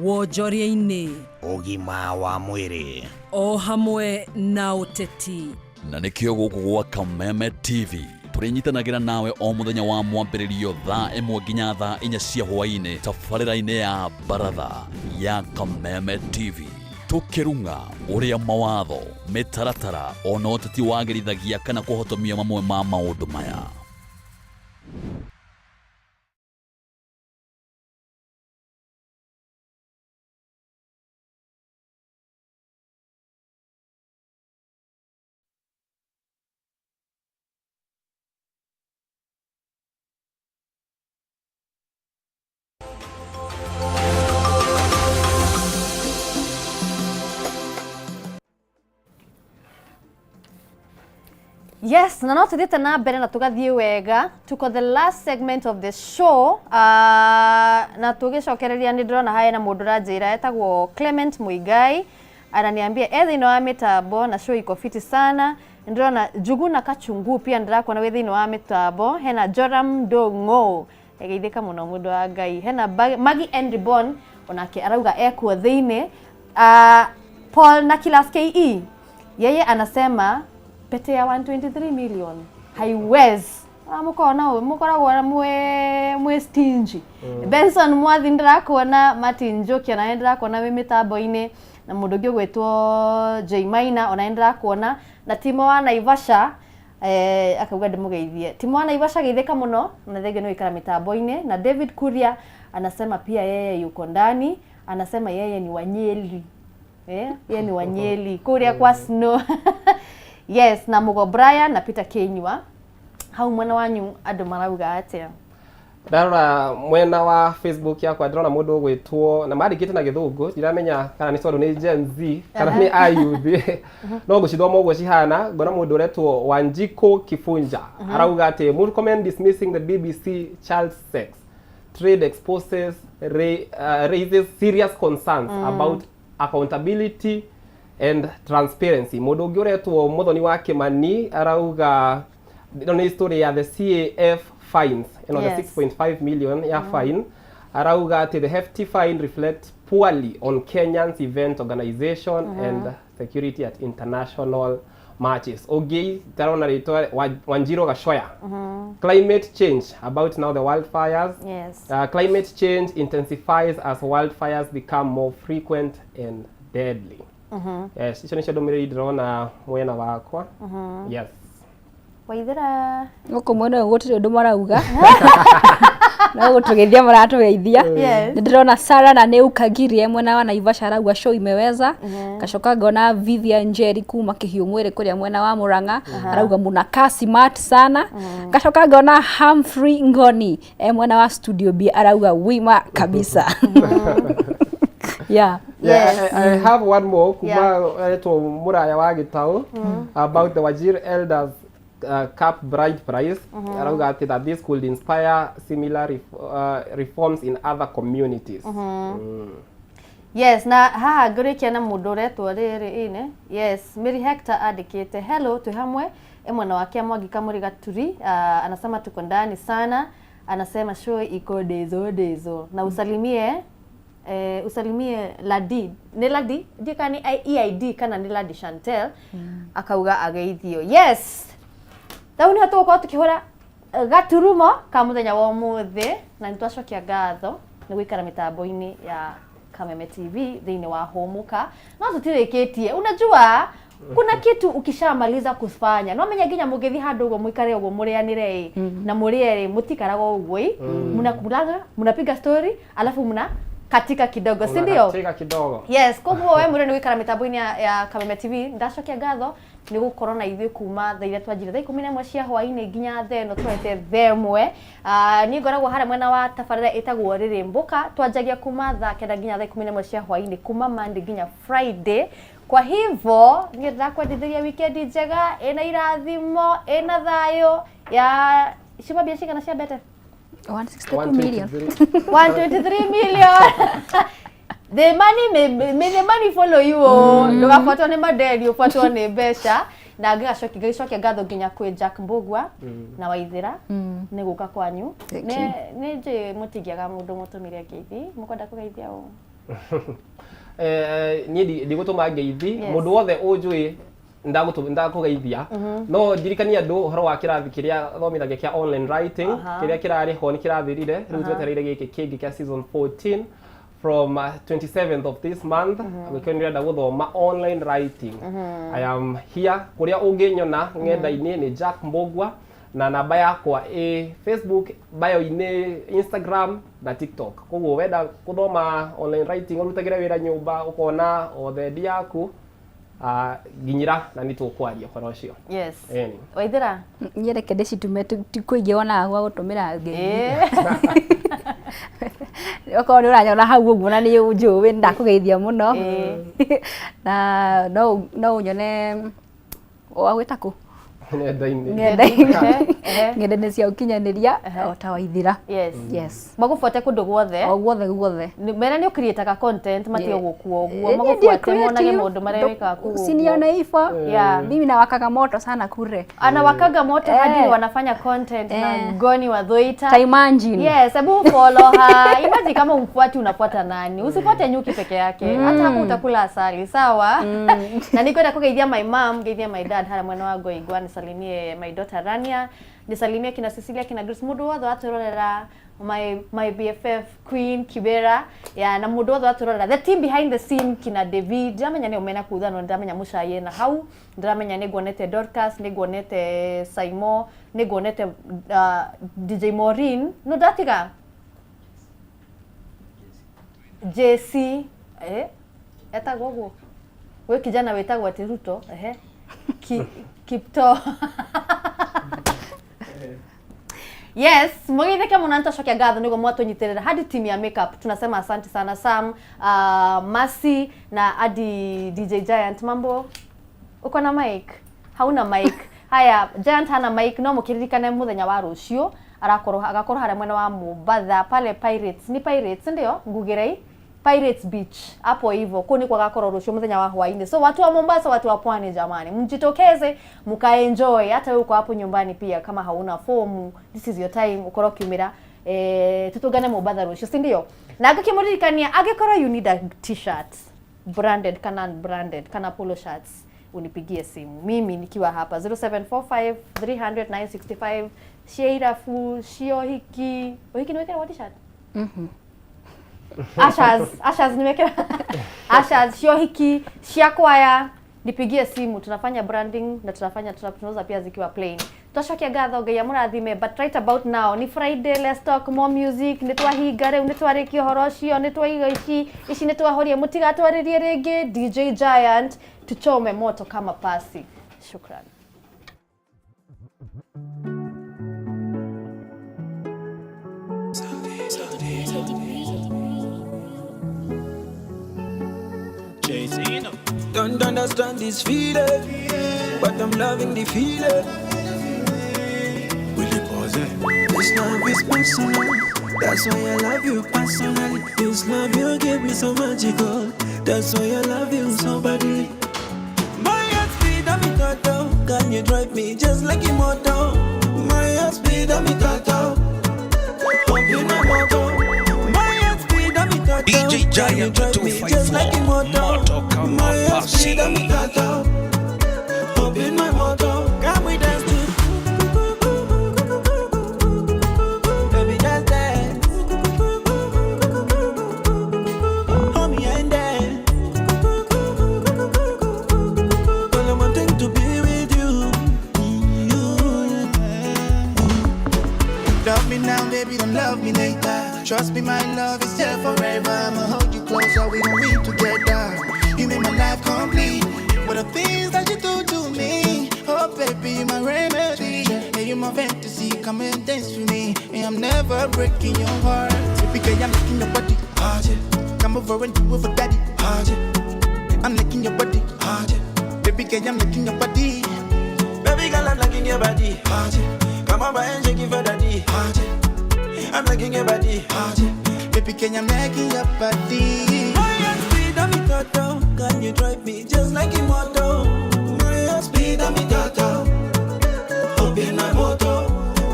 wonjoria-inĩ, ũgima wa mwĩrĩ, o hamwe na ũteti. Na nĩkĩo gũkũ gwa Kameme TV tũrĩnyitanagĩra nawe o mũthenya wa mwambĩrĩrio thaa 1 nginya thaa 4 cia hwaĩ-inĩ tabarĩra-inĩ ya baratha ya Kameme TV, tũkĩrung'a ũrĩa mawatho, mĩtaratara ona ũteti wagĩrithagia kana kũhotomia mamwe ma maũndũ maya. Yes, na no tuthiĩte na mbere na tũgathiĩ wega. Tuko the last segment of the show. Na tũgĩcokereria nĩ ndĩrona harĩ na mũndũ ũranjĩra etagwo Clement Muigai, ananiambia e thĩinĩ wa mĩtambo na show iko fiti sana. Ndĩrona Njuguna Kachungu pia ndĩrakuona wĩ thĩinĩ wa mĩtambo. Hena Joram Ndong'o, geithĩka mũno mũndũ wa Ngai. Hena Maggie Enribon onake arauga ekuo thĩinĩ. Paul na Kilas KE yeye anasema pete ya 123 million haiwezi. Mukona mukoragwo na mwe stingy. Benson Mwathi ndĩrakuona, Martin Njoki ona ndĩrakuona wĩ mĩtambo-inĩ, na mũndũ ũngĩ ũgwĩtwo J Maina ona ndĩrakuona, na Timo wa Naivasha akauga ndĩmũgeithie. Timo wa Naivasha geithĩka mũno na thengio nĩ gũikara mĩtambo-inĩ. Na David Kuria anasema pia yeye yuko ndani, anasema yeye ni Wanyeli. Yeye ni Wanyeli kuria kwa snow. Yes, na Mugo Brian na Peter Kenywa. Hau mwena wanyu andũ marauga atĩa? Ndarora mwena wa Facebook yakwa ndĩrona mũndũ ũgwĩtwo na mandĩkĩte na gĩthũngũ, ndiramenya kana nĩ tondũ nĩ Gen Z kana nĩ ayouth, no ngũcithoma ũguo cihana. Ngona mũndũ ũretwo Wanjiko Kifunja arauga atĩ Murkomen dismissing the BBC child sex trade exposes raises serious concerns about accountability. And transparency. Mũndũ ũngĩ ũretwo Mũthoni wa Kĩmani arauga ĩno nĩ story ya the CAF fines ĩno, the 6.5 million ya fine. Arauga atĩ the hefty fine reflects poorly on Kenyans event organization and security at international matches. Ũngĩ tarona rĩtwa Wanjiro Gachoya, climate change, about now the wildfires. Climate change intensifies as wildfires become more frequent and deadly. Yes, icio nĩcio ndũmĩrĩri ndĩrona mwena wakwa. Yes. Waithera. Gũkũ mwena ũyũ gũtirĩ ũndũ marauga, no gũtũgeithia maratũgeithia. Nĩ ndĩrona Sara na nĩ Ukagiri mwena wa Naivasha arauga show imeweza. Ngacoka ngona Vivian Njeri kuma Kĩhiũ Mwĩrĩ kũrĩa mwena wa Murang'a arauga munakaa smart sana. Ngacoka ngona Humphrey Ngoni e mwena wa Studio B arauga wima kabisa, yeah. Yeah, I have one more kuma etwo Muraya wa Gĩtaũ about the Wajir Elders Cup bride price. Arauga atĩ that this could inspire similar reforms in other communities. Yes, na haha ngũrĩkia na mũndũ ũretwo rĩrĩ ine, yes, Mary Hector andĩkĩte, "Hello, twĩ hamwe." E mwena wake Mwangi Kamuri Gaturi, anasema tuko ndani sana, anasema show iko dezo dezo na usalimie usalimie Ladi, nĩ Ladi ndiĩ kana nĩ EID kana nĩ Ladi Chantel, akauga ageithio. Yes, rĩu nĩho tũgũkorwo tũkĩhũra gaturumo ka mũthenya wa ũmũthĩ, na nĩ twacokia ngatho nĩ gũikara mĩtambo-inĩ ya Kameme TV thĩinĩ wa Hũmũka. No tũtirĩkĩtie, unajua kuna kitu ukishamaliza kufanya no menya nginya mũngĩthiĩ handũ ũguo mũikare ũguo mũrĩanĩre ĩ na mũrĩe rĩ, mũtikaraga ũguo ĩ, mnakulaga, mnapiga story, alafu mna katika kidogo, si ndio? Unakatika kidogo. Yes, koguo we mũrĩ nĩ gũikara mĩtambo-inĩ ya Kameme TV, ndacokia ngatho nĩ gũkorwo na ithuĩ kuma thaa iria twanjire thaa 11 cia hwaĩ-inĩ nginya thaa ĩno tũrete thaa 1. Niĩ ngoragwo harĩa mwena wa tabarĩra ĩtagwo Rĩrĩmbũka, twanjagia kuma thaa 9 nginya thaa 11 cia hwaĩ-inĩ, kuma Monday nginya Friday. Kwa hivyo niĩ ndĩrakwendithĩria wikendi njega ĩna irathimo, ĩna thayũ ya ciuma mbia cigana cia mbete? 162 million. 123 million. The money may the money follow you o. Ndũgabuatwo nĩ madeni, ũbuatwo nĩ mbeca. Na ngĩgacokia ngatho nginya kwĩ Jack Mbugua na Waithĩra nĩ gũka kwanyu. Thank nĩ nĩ njũĩ mũtingĩaga mũndũ mũtũmire ngeithi, mũkwenda kũgeithia ũ? Niĩ ndigũtũma ngeithi. Mũndũ wothe ũnjũĩ ndakũgeithia, no ndirikanie andũ ũhoro wa kĩrathi kĩrĩa thomithagia kĩa online writing. Kĩrĩa kĩrarĩ ho nĩ kĩrathirire, rĩu twetereire gĩkĩ kĩngĩ kĩa season 14 from 27th of this month. Angĩkorwo nĩ ũrenda gũthoma online writing, I am here. Kũrĩa ũngĩnyona ng'enda-inĩ nĩ Jack Mbugua, na namba yakwa ĩ Facebook bio-inĩ, Instagram na TikTok. Koguo wenda gũthoma online writing, ũrutagĩre wĩra nyũmba, ũkona o thendi yaku, nginyĩra na nĩ tũkwaria ũhoro ũcio. Ĩni. Waithĩra. Niĩ reke ndĩcitume, ti kũingĩ wonaga gwa gũtũmĩra ngeithi. Okorwo nĩ ũranyona hau ũguo na nĩ ũnjũĩ, ndakũgeithia mũno. Na no ũnyone wagwĩta kũ? Nenda-inĩ. Ng'enda-inĩ. Ng'enda-inĩ cia ũkinyanĩria o ta Waithĩra. Yes. Magũbuate kũndũ guothe. O guothe guothe. Mera nĩ ũcreataga content, matige gũkua ũguo. Niĩ Magũbuate ndiĩ monage creative. maũndũ marĩa wĩkaga kũu ũguo. Usinione hivyo. Mimi nawakaga moto sana kure. Anawakaga moto hadi wanafanya content na Ngoni wa Dhoita. Ta imagine. Yes, hebu follow her. Imagine kama umfuati, unafuata nani? Usifuate nyuki peke yake. Hata hapo utakula asali, sawa? Na nikwenda kugeithia my mom, geithia my dad hara mwena wa Goigwa, nisalimie my daughter Rania, nisalimie kina Cecilia, kina Grace, mundu wothe watwirorera, my BFF Queen Kibera ya, na mundu wothe watwirorera, the team behind the scene, kina David, ndamenya nĩ umena kuu thano, ndamenya mucaye na hau, ndamenya nĩ nguonete Dorcas, nĩ nguonete Saimo, nĩ nguonete DJ Maureen, no ndatiga JC, etagwo ũguo gwĩ kijana wĩtagwo atĩ Ruto, ehe, Kipto. Yes, mũgeithĩke mũno, nĩtwacokia ngatho nĩguo mwatũnyitĩrĩra hadi team ya makeup, tunasema asante sana Sam, Masi na hadi DJ Giant. Mambo, uko na mic? Hauna mic? Haya, Giant hana mic, no mũkĩririkane mũthenya wa rũciũ arakorwo agakorwo harĩa mwena wa Mombatha pale Pirates, ni Pirates ndio ngugirei. Pirates Beach hapo hivyo kuni kwa gakorwo rucio muthenya wa hwaini. So watu wa Mombasa, watu wa pwani, jamani, mjitokeze mkaenjoy. Hata wewe uko hapo nyumbani pia kama hauna fomu, this is your time ukorwo kiumira tutungane Mombasa rucio, si ndio? Na ngakĩmũririkania angĩkorwo you need a t-shirt branded kana unbranded kana polo shirts, unipigie simu mimi nikiwa hapa 0745 300 965. Cia irabu, cia ũhiki. Ũhiki nĩwekĩra t-shirt? Ushers nimekera ushers, cia ũhiki, cia kwaya, nipigie simu. Tunafanya branding na tunafanya tunauza pia zikiwa plain. Twacokia ngatho, Ngai amũrathime. But right about now ni Friday, let's talk more music. Nĩ twahinga rĩu, nĩ twarĩkia ũhoro ũcio, nĩ twaiga ici ici, nĩ twahoria, mũtigatwarĩrie rĩngĩ. DJ Giant, tuchome moto kama pasi. Shukran. Don't understand this feeling, but I'm loving the feeling. Willy Pose. This love is personal, that's why I love you personally. This love you give me so magical, that's why I love you so badly. My heart speed, I'm in total. Can you drive me just like a motor? My heart speed, I'm in total. Hop in my motor. My heart speed, I'm in total. DJ Can you Giant drive me just like a 254. motor? Moto kama My heart speed, I'm in pasi. total. Hop in my motor. Can we dance to? Baby, just dance. Hold me and dance. Well, I'm wanting to be with you. Love me now, baby, don't love me later. Trust me, my love is there forever. I'ma hold you closer, we gon' be together. You make my life complete. What the things that you do to me. Oh, baby, you my remedy. Yeah, you my fantasy. Come and dance with me. And I'm never breaking your heart. Typically, I'm licking your body. Come over and do it for daddy. I'm licking your body. Baby girl, I'm licking your body. Baby girl, I'm liking your body. Come over and shake it for daddy. I'm liking your body. Baby girl, I'm liking your body. My heart speed, I'm in total. Can you drive me just like a motor? My heart speed, I'm in total. Hop in my motor.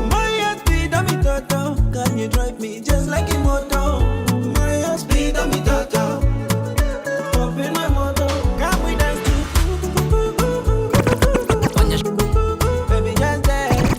My heart speed, I'm in total. Can you drive me just like a motor? My heart speed, I'm in total. Hop in my motor. Can we dance to? Baby, just dance.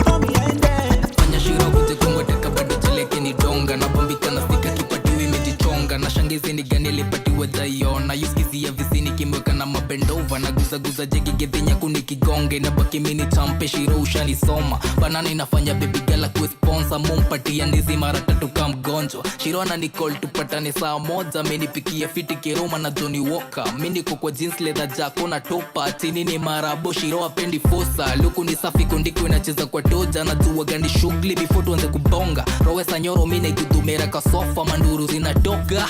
Hold me and dance. Fanya shiro kuje kungoteka bado cheleke ni donga na bombika na stika kipatiwi imejichonga na shangizi ni gani ilipatiwa jaiona yuskizia visini kimweka na mabendova na guzaguza jegigedhinya kunikigonge na baki mini champe shiro ushanisoma banana inafanya baby gala kuesponsa mumpatia ndizi mara tatu ka mgonjwa. Shiro ana nicall tupatane saa 1 amenipikia fiti kiroma na Johnny Walker. Mi niko kwa jeans leather jack na topa chini ni marabo. Shiro apendi fosa luku ni safi kundiko inacheza kwa toja na jua gani shughuli before tuanze kubonga rowesa nyoro mi naikudumera kasofa manduru zinatoka.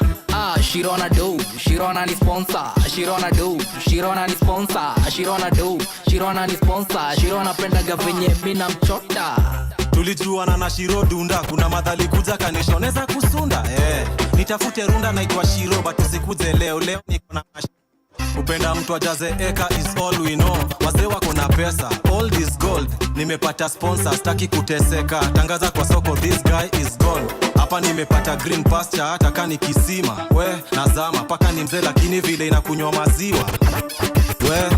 Shiro na do, Shiro na ni sponsor, Shiro na do, Shiro na ni sponsor, Shiro na do, Shiro na ni sponsor, Shiro napendaga venye mi namchota. Tulijuana na Shiro Dunda, kuna madhali kuja kanishoneza kusunda. Nitafute runda naitwa Shiro but usikuje leo leo niko na upenda mtu ajaze eka is all we know. Wazee wako na pesa, all this gold. Nimepata sponsor, staki kuteseka. Tangaza kwa soko, this guy is gone. Hapa nimepata green pasture, hata kani kisima. We, nazama, paka ni mzee lakini vile inakunywa maziwa. We,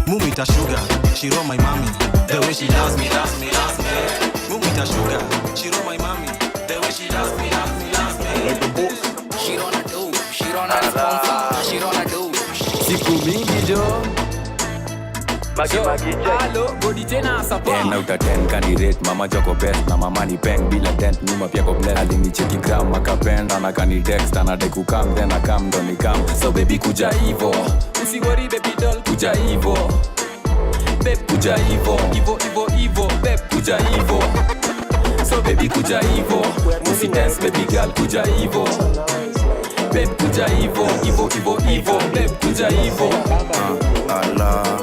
mumita sugar, Shiro my mommy. The way she does me, does me, does me. Mumita sugar, Shiro my mommy. The way she does me, does me, does me. Like a boss. Shiro na do, Shiro na sponsor, Shiro na do. Siku mingi jo Ten out of 10 candidate mama joko best na mama ni peng bila dent nyuma pia ko bless alinicheki gram akapenda na kani text anadai kukam then akam ndo nikam. So baby kuja hivo usiworry baby doll kuja hivo babe kuja hivo hivo hivo hivo babe kuja hivo. So baby kuja hivo usi dance baby girl kuja hivo babe kuja hivo hivo hivo hivo babe kuja hivo. Allah.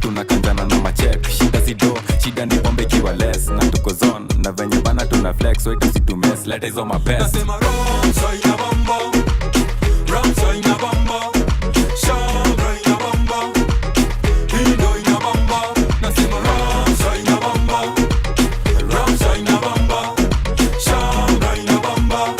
Tunakanjana na machek. Shida sido, shida ni pombe ikiwa less. Na tuko zone, na venye bana tuna flex. Wait usitumes, leta hizo mapes. Nasema Ramsa inabamba, Ramsa inabamba, Shabra inabamba, Indo inabamba. Nasema Ramsa inabamba, Ramsa inabamba, Shabra inabamba,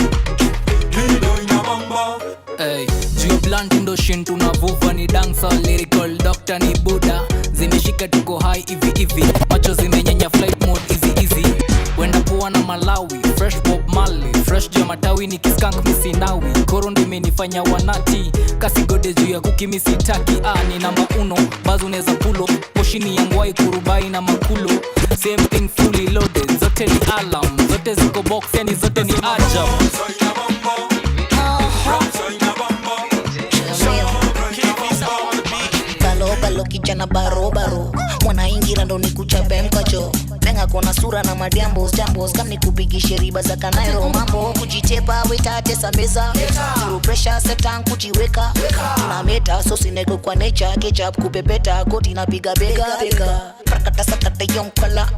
Indo inabamba. Ey, juu ya blunt ndo shin tunavuva ni dancer lyrical doctor ni Buddha. Zimeshika tuko high hivi hivi, macho zimenyenya flight mode easy easy. Wenda poa na Malawi, fresh Bob Marley, fresh juu ya matawi ni kiskank misinawi. Koro ndo imenifanya wanati, kasi gode juu ya kuki misitaki. Ah, ni namba uno, bazu neza pulo, moshi ni yangwai kurubai na makulo. Same thing fully loaded, zote ni alarm, zote ziko box yani zote ni ajab. Balo kijana barobaro mwanaingira ndo nikuchape mkacho menga kona sura na madiambo jambos kam nikupigishe riba za kanairo mambo kujitepa wetatesa meza zero pressure setan kujiweka tunameta sosi nego kwa nature ketchup kupepeta koti napiga bega bega prakata sakata yonkala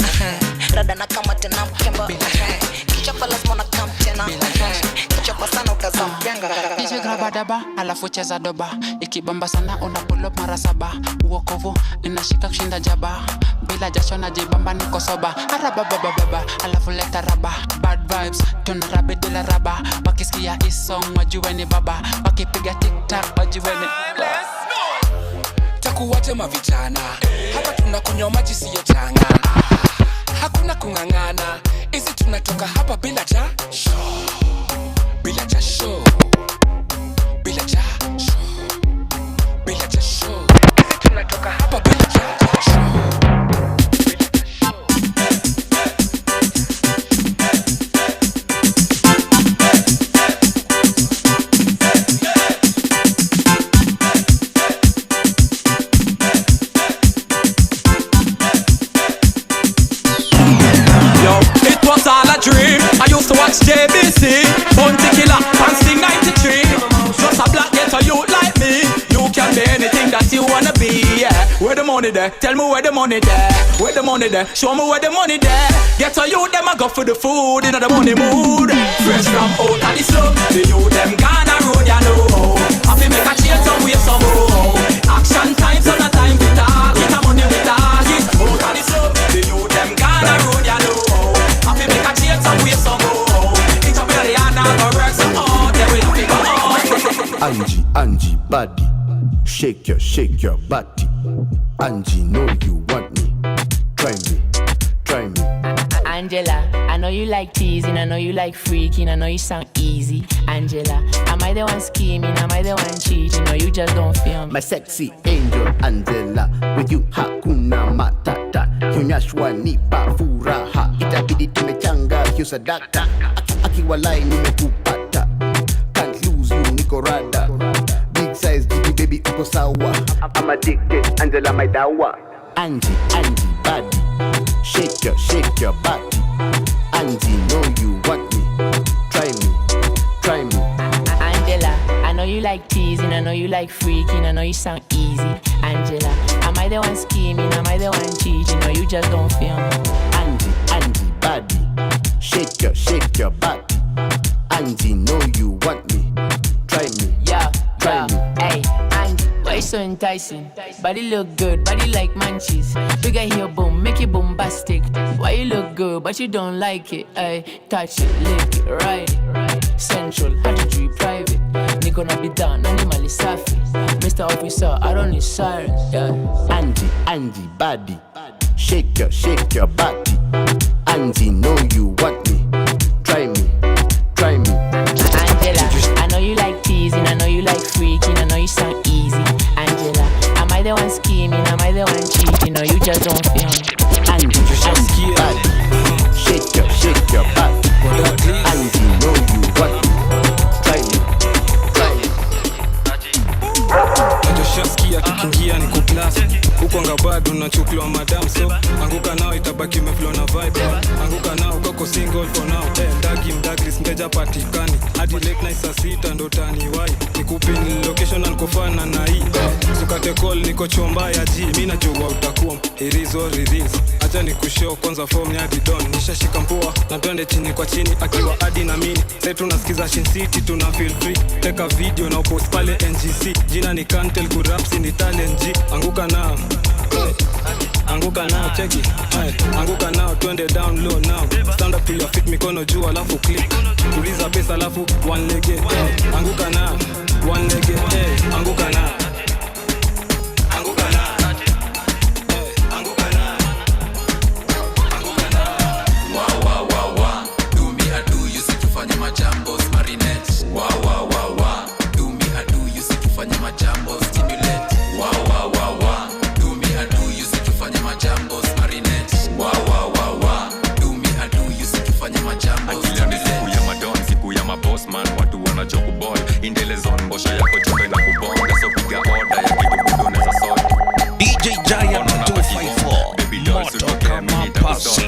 rada na kama tena mkemba kichapa lazima na kam tena kichapa sana utazampenga DJ graba daba alafu cheza doba ikibamba sana una pull up mara saba uokovu inashika kushinda jaba bila jasho na jibamba niko soba araba baba baba alafu leta raba bad vibes tunarabe bila raba wakisikia hii song wajue ni baba wakipiga tik tak wajue ni takuwate mavijana hapa tunakunywa maji siyo changa hakuna kung'ang'ana hizi tunatoka hapa bila cha bila cha show bila cha show bila cha show hizi tunatoka hapa bila cha show. Dream. I used to watch JBC, Bounty Killer, Fancy 93. Just a black ghetto youth like me. You can be anything that you wanna be. Yeah. Where the money there? Tell me where the money there. Where the money there? Show me where the money there. Ghetto youth, them a go for the food, inna the money mood. Fresh from out of the slum, the youth them gonna road, you know. Have to make a change some way somehow. Action time, so no time we talk. Get the money we target. Out of the slum, the youth them gonna road, you know. Have to make a change some way somehow. It's up in the hand and go work so hard. Then we have to go on. Angie, Angie, body. Shake your body. Angie, know you want me. Try me, try me. Angela, I know you like teasing, I know you like freaking, I know you sound easy. Angela, am I the one scheming? Am I the one cheating? Or you just don't feel me? My sexy angel Angela, with you hakuna matata. Kionyeshwa nipa furaha, itabidi tumechanga hiyo sadaka. Akiwalai nimekupata, can't lose you niko rada. Big size baby baby uko sawa. I'm addicted Angela my dawa. Angie, Angie body. Shake your body. Angie, know you want me. Try me, try me. Angela, I know you like teasing, I know you like freaking, I know you sound easy. Angela, am I the one scheming? Am I the one cheating? Or you just don't feel me? Angie, Angie, body. Shake your body. Angie, know you want me. Try me. Yeah, try yeah. Me. Hey, Angie, why you so enticing? Body look good, body like munchies. Bigger heel boom, make it bombastic. Why you look good, but you don't like it? Ay, touch it, lick it, ride it. Central, hajujui private. Niko na bidhaa, nani mali safi. Mr. Officer, I don't need sirens. Yeah. Angie, Angie, body. Shake your body. Angie, know you want me. Try me, try me. Angela, I know you like teasing, I know you like freaking, I know you sound easy. Angela, am I the one scheming? Am I the one cheating? Or you just don't feel me? Angie, Angie, body. Shake your body. Angie, know you want me. Try me, try me. Najoshaskia kikiingia niko class huko anga bado unachukuliwa madam. So anguka nao itabaki umeflow na vibe. Anguka nao koko single for now. Mdagi mdagris mteja patikani hadi late night saa 6 ndo utaniwahi. Nikupin location na nikofana na hii. Sukate call niko chomba ya G. Mimi najua utakuwa it is what it is. Acha nikushow kwanza form ya bidon. Nishashika mpoa na twende chini kwa chini akiwa hadi na mimi. Sasa tunasikiza Shin City tuna feel free. Take a video na post pale NGC. Jina ni Kantel kurapsi ni talent G. Anguka nao. Anguka nao cheki. Anguka nao twende down low now. Stand up to your feet mikono juu alafu click. Tuliza pesa alafu one leg. Anguka nao one leg. Anguka nao. Anguka nao. Anguka nao. Anguka nao. Wa wa wa wa. Do me I do you see tufanye majambo marinette. Wa wa wa wa. Do me I do you see tufanye majambo stimulate. Wa wa wa wa. Do me I do you see tufanye majambo marinette. Wa wa wa wa. Do me I do you see tufanye majambo stimulate. Siku ya madon, siku ya mabossman, watu wanachokuball. Indelezon mbosho yako choka na kubonga, so piga order ya kitu budo unaweza sort. DJ Giant 254 moto kama pasi.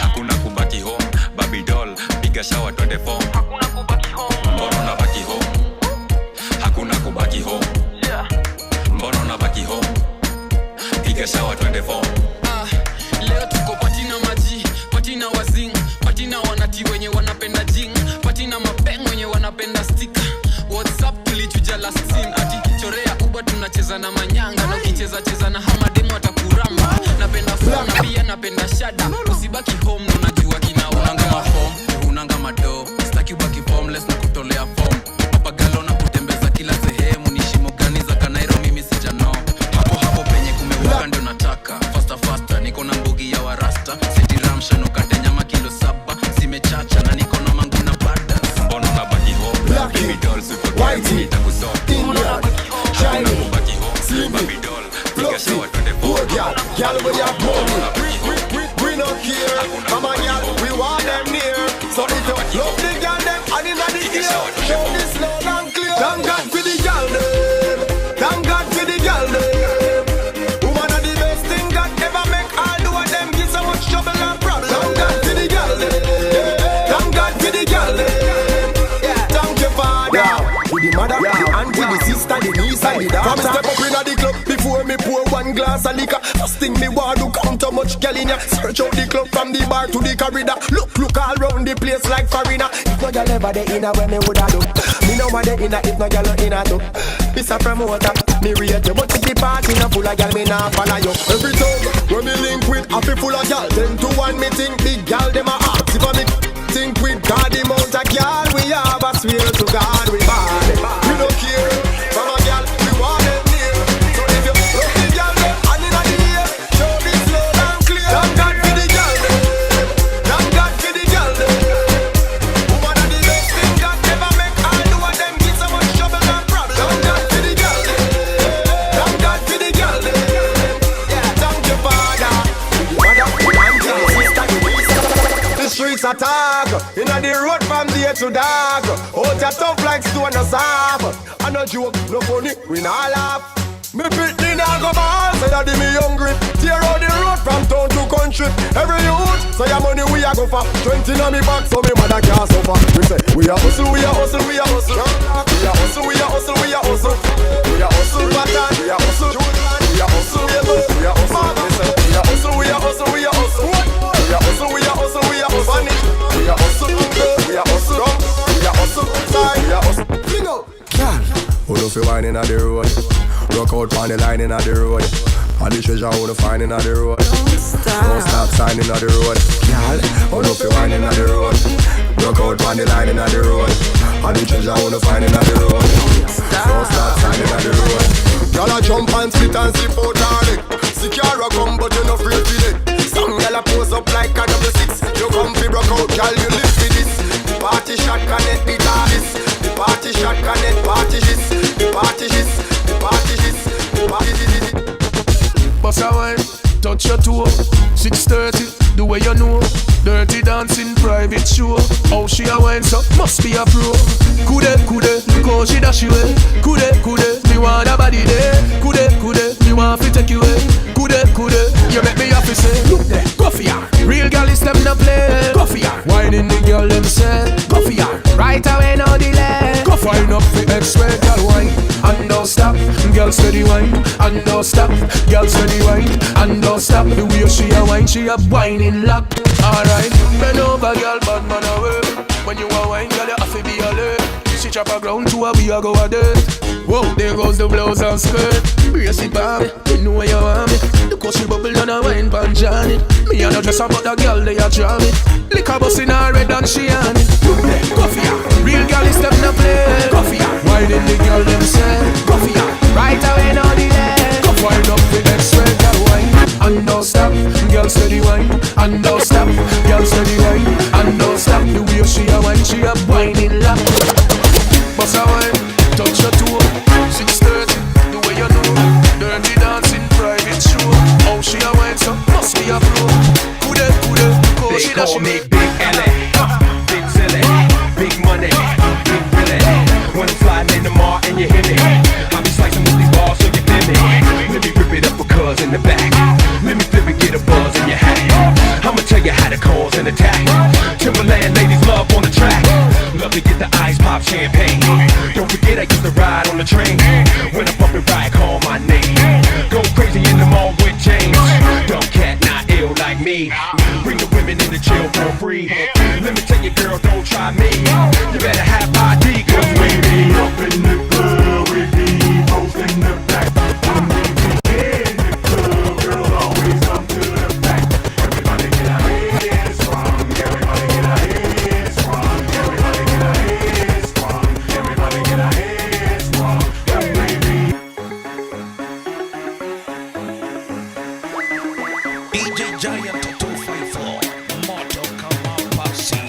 Hakuna kubaki home, baby doll, piga shower twende form. Hakuna kubaki home. Mbona unabaki home? Hakuna kubaki home. Mbona unabaki home? Piga shower twende form. Leo tuko party na maji, party na wazing, party na wanati wenye wanapenda jing, party na mapeng wenye wanapenda sticker. WhatsApp tulichuja last scene ati chorea Uber tunacheza na manyanga na ukicheza cheza na hamademu atakuramba. Napenda phone na pia napenda shada. Usibaki home na unajua kina unanga mafom, unanga mado. Sitaki ubaki formless na kutolea form. Papagalo na kutembeza kila sehemu ni shimo gani za Kanairo mimi sijano. Hapo hapo penye kumewaka ndio nataka. Faster faster niko na mbugi ya warasta. Siti ramsha nukate nyama kilo 7 zimechacha na niko na mangu na bada. Mbona unabaki home? Baby doll usitokee mimi nitakusort. Indian, Chinese, Baby doll, piga shower twende form. Girl, we have money. We no care. Come on, girl, we want them near. So if you love the girl, them and inna the ear, show this loud and clear. Thank God for the girl them. Thank God for the girl them. Woman are the best thing God ever make. All the of them give so much trouble and problem. Thank God for the girl them. Thank God for the girl them. Thank you, Father. With the mother, the auntie, the sister, the niece, and the daughter. From step up inna the club before me pour one glass of liquor. First thing me want do count how much girl in ya. Search out the club from the bar to the corridor. Look all round the place like foreigner. If no girl ever dey inna where me woulda do. Me no want dey inna if no girl inna too. This a promoter, me rate you, but if the party no full of girl, me nah follow you. Every time when me link with happy full of girl, 10 to 1 me think big girl dem a ask. If I me think with God the amount of girl we have, I swear to God we bad. We no care from a girl, we want them near. So if you love the girl them and inna the ear, show this loud and clear. Thank God for the girl them. Thank God for the girl them. Woman are the best thing God ever make. All the of them give so much trouble and problem. Thank God for the girl them. Thank God for the girl them. Thank you, Father. The mother, the auntie, the sister, the niece. The streets attack. Inna the road from day to dark. Out ya tough like stone no soft. I no joke, no funny, we nah laugh. Me pitney nah go ball, say daddy me hungry. Tear out the road from town to country. Every youth say your money we a go for. 20 na me back so me mother can't suffer. We say we a hustle, we a hustle, we a hustle. We a hustle, we a hustle, we a hustle. We a hustle pattern, we a hustle. We a hustle, we a hustle. We say we a hustle, we a hustle, we a hustle. We a hustle, we a hustle, we a hustle. We a hustle, we a hustle. We a hustle, we a hustle. Bingo. Girl, who do fi wine inna the road? Rock out on the line inna the road. All the treasure who do find inna the road. Don't stop signing inna the road. Girl, who do fi wine inna the road? Rock out on the line inna the road. All the treasure who do find inna the road. Don't stop signing inna the road. Girl a jump and split and slip out her leg. Secure a come but you no afraid fi dead. Some girl a pose up like a 66. You come fi broke out, girl you live fi this. The party shot connect the this. The party shot connect party this. The party this. The party this. The party this. Bossa wine, touch your toe. 6:30, the way you know. Dirty dancing private show. How she a wine so must be a pro. Kude kude, look how she dash away. Kude kude, me want a body there. Kude kude, me want fi take you away. Kude kude, you make me happy say. Look there, go for ya. Real girl is them no play. Go for ya. Whining the girl them say. Go for ya. Right away no delay. Go find up the X-ray girl wine and don't stop. Girl steady wine and don't stop. Girl steady wine and don't stop. The way she a wine, she a whining lock. Alright, bend over, girl, bad man away. When you a wine, girl, you have to be alert. She chop a ground to a we a go a dirt. Whoa, there goes the blouse and skirt. Brace it, baby, you know where you want me. Look how she bubble on a wine pan Johnny. Me a no dress about the girl, they a draw me. Liquor bust in her red and she on it. Look there, go for ya. Real girl is them no play. Go for ya. Why did the girl them say? Go for ya. Right away no delay. Go find up the X-ray girl wine and don't stop. Girl steady wine and don't stop. Girl steady wine and don't stop. The way she a wine, she a whining lock. Bust a wine, touch your toe. 6:30, the way you know. Dirty dancing, private show. How she a wine, so must be a pro. Kude, kude, cause she They call me Big L, Big Silly, Big Money, Big Billy. When I'm sliding in the mall and you hear me, I be slicing with these balls so you feel me. Let me rip it up for cuz in the back. Let me flip it, get a buzz in your hat. I'ma tell you how to cause an attack. Timberland ladies love on the track. Love to get the ice pop champagne. Don't forget I used to ride on the train. When I bump it right, call my name. Go crazy in the mall with chains. Dumb cat, not ill like me. Bring the women in the chill for free. Let me tell you, girl, don't try me. You better have ID, cause we be up in the club, we be both in the back. When we be in the club, girls always come to the back. Everybody get our heads sprung. Everybody get our heads sprung. Everybody get our heads sprung. Everybody get our heads sprung. We be DJ Giant 254, Moto kama pasi.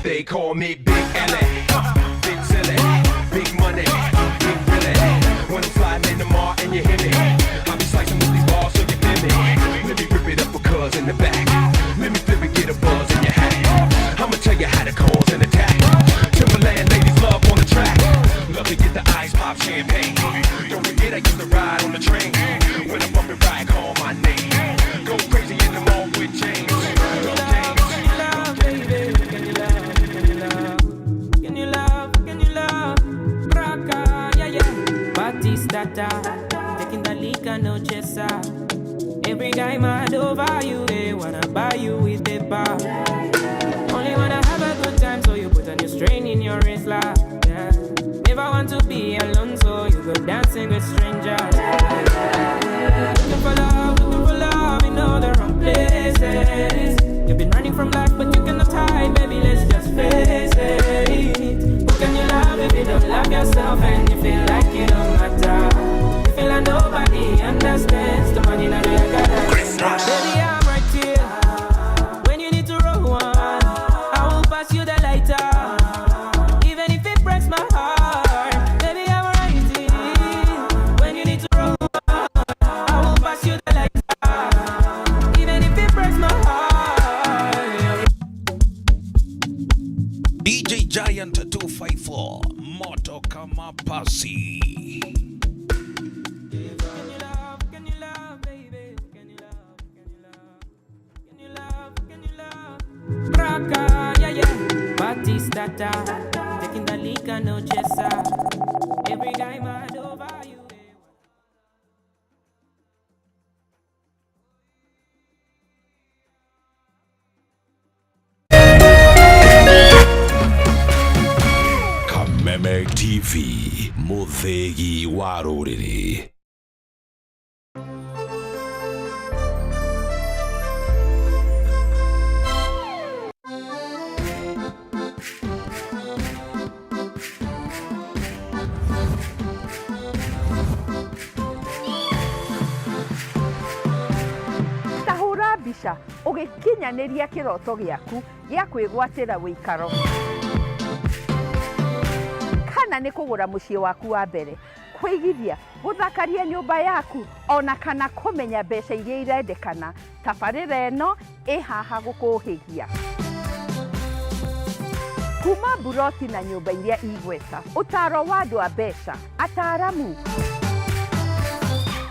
They call me Big L, Big Silly, Big Money, Big Billy. When I'm sliding in the mall and you hear me, I be slicing with these balls so you feel me. Let me rip it up for cuz in the back. Let me flip it, get a buzz in your hat. I'ma tell you how to cause an attack. Timberland ladies love on the track. Love to get the ice pop champagne. Don't forget I used to ride on the train. When I bump it right, call my name. Go crazy in the mall with chains. Can you love, can you love? Braka, yeah, yeah. Party starter, taking the liquor, no chaser. Every guy mad over you, they wanna buy you with the bar. Only wanna have a good time, so you put a new strain in your wrist, like, yeah. Never want to be alone, so you go dancing with strangers. Looking for love in all the wrong places. You've been running from life, but you cannot hide, baby. Let's just face it. Who can you love if you don't love yourself and you feel like you don't matter? You feel like nobody understands the money that you got. Baby, I'm right here. When you need to roll one, I will pass you the lighter. Even if it breaks my heart, baby, I'm right here. When you need to roll one, I will pass you the lighter. Even if it breaks my heart. DJ Giant 254, Moto kama pasi. Braka, yeah, yeah. Party starter, taking the liquor, no chaser. Every guy mad over you. Kameme TV, Muthegi wa rũrĩrĩ. Ta hũra mbica ũgĩkinyanĩria kĩroto gĩaku gĩa kwĩgwatĩra wĩikaro kana nĩ kũgũra mũciĩ waku wa mbere. Kũigithia, gũthakaria nyũmba yaku, ona kana kũmenya mbeca iria irendekana, tabarĩra ĩno ĩ haha gũkũhĩgia. Kuma mburoti na nyũmba iria igweta, ũtaro wa andũ a mbeca, ataaramu,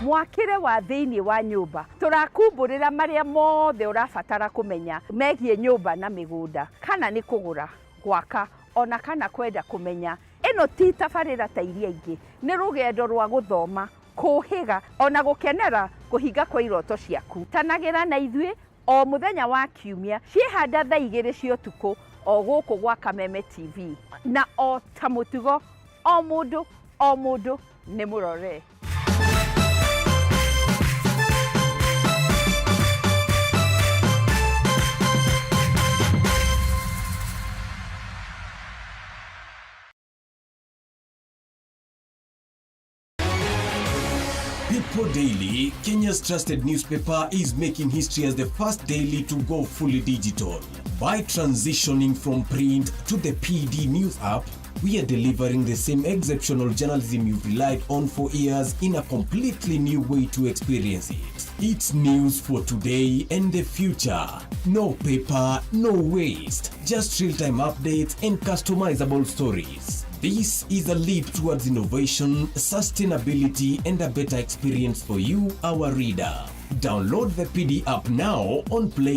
mwakĩre wa thĩinĩ wa nyũmba, tũrakumbũrĩra marĩa mothe ũrabatara kũmenya megiĩ nyũmba na mĩgũnda, kana nĩ kũgũra, gwaka, ona kana kwenda kũmenya. Ĩno ti tabarĩra ta iria ingĩ, nĩ rũgendo rwa gũthoma, kũhĩga, ona gũkenera kũhinga kwa iroto ciaku. Tanagĩra na ithuĩ o mũthenya wa Kiumia ciĩhanda thaa 2 cia ũtukũ o gũkũ gwa Kameme TV. Na o ta mũtugo, o mũndũ o mũndũ nĩ mũrore. People Daily, Kenya's trusted newspaper, is making history as the first daily to go fully digital. By transitioning from print to the PD News app, we are delivering the same exceptional journalism you've relied on for years in a completely new way to experience it. It's news for today and the future. No paper, no waste. Just real-time updates and customizable stories. This is a leap towards innovation, sustainability, and a better experience for you, our reader. Download the PD app now on Play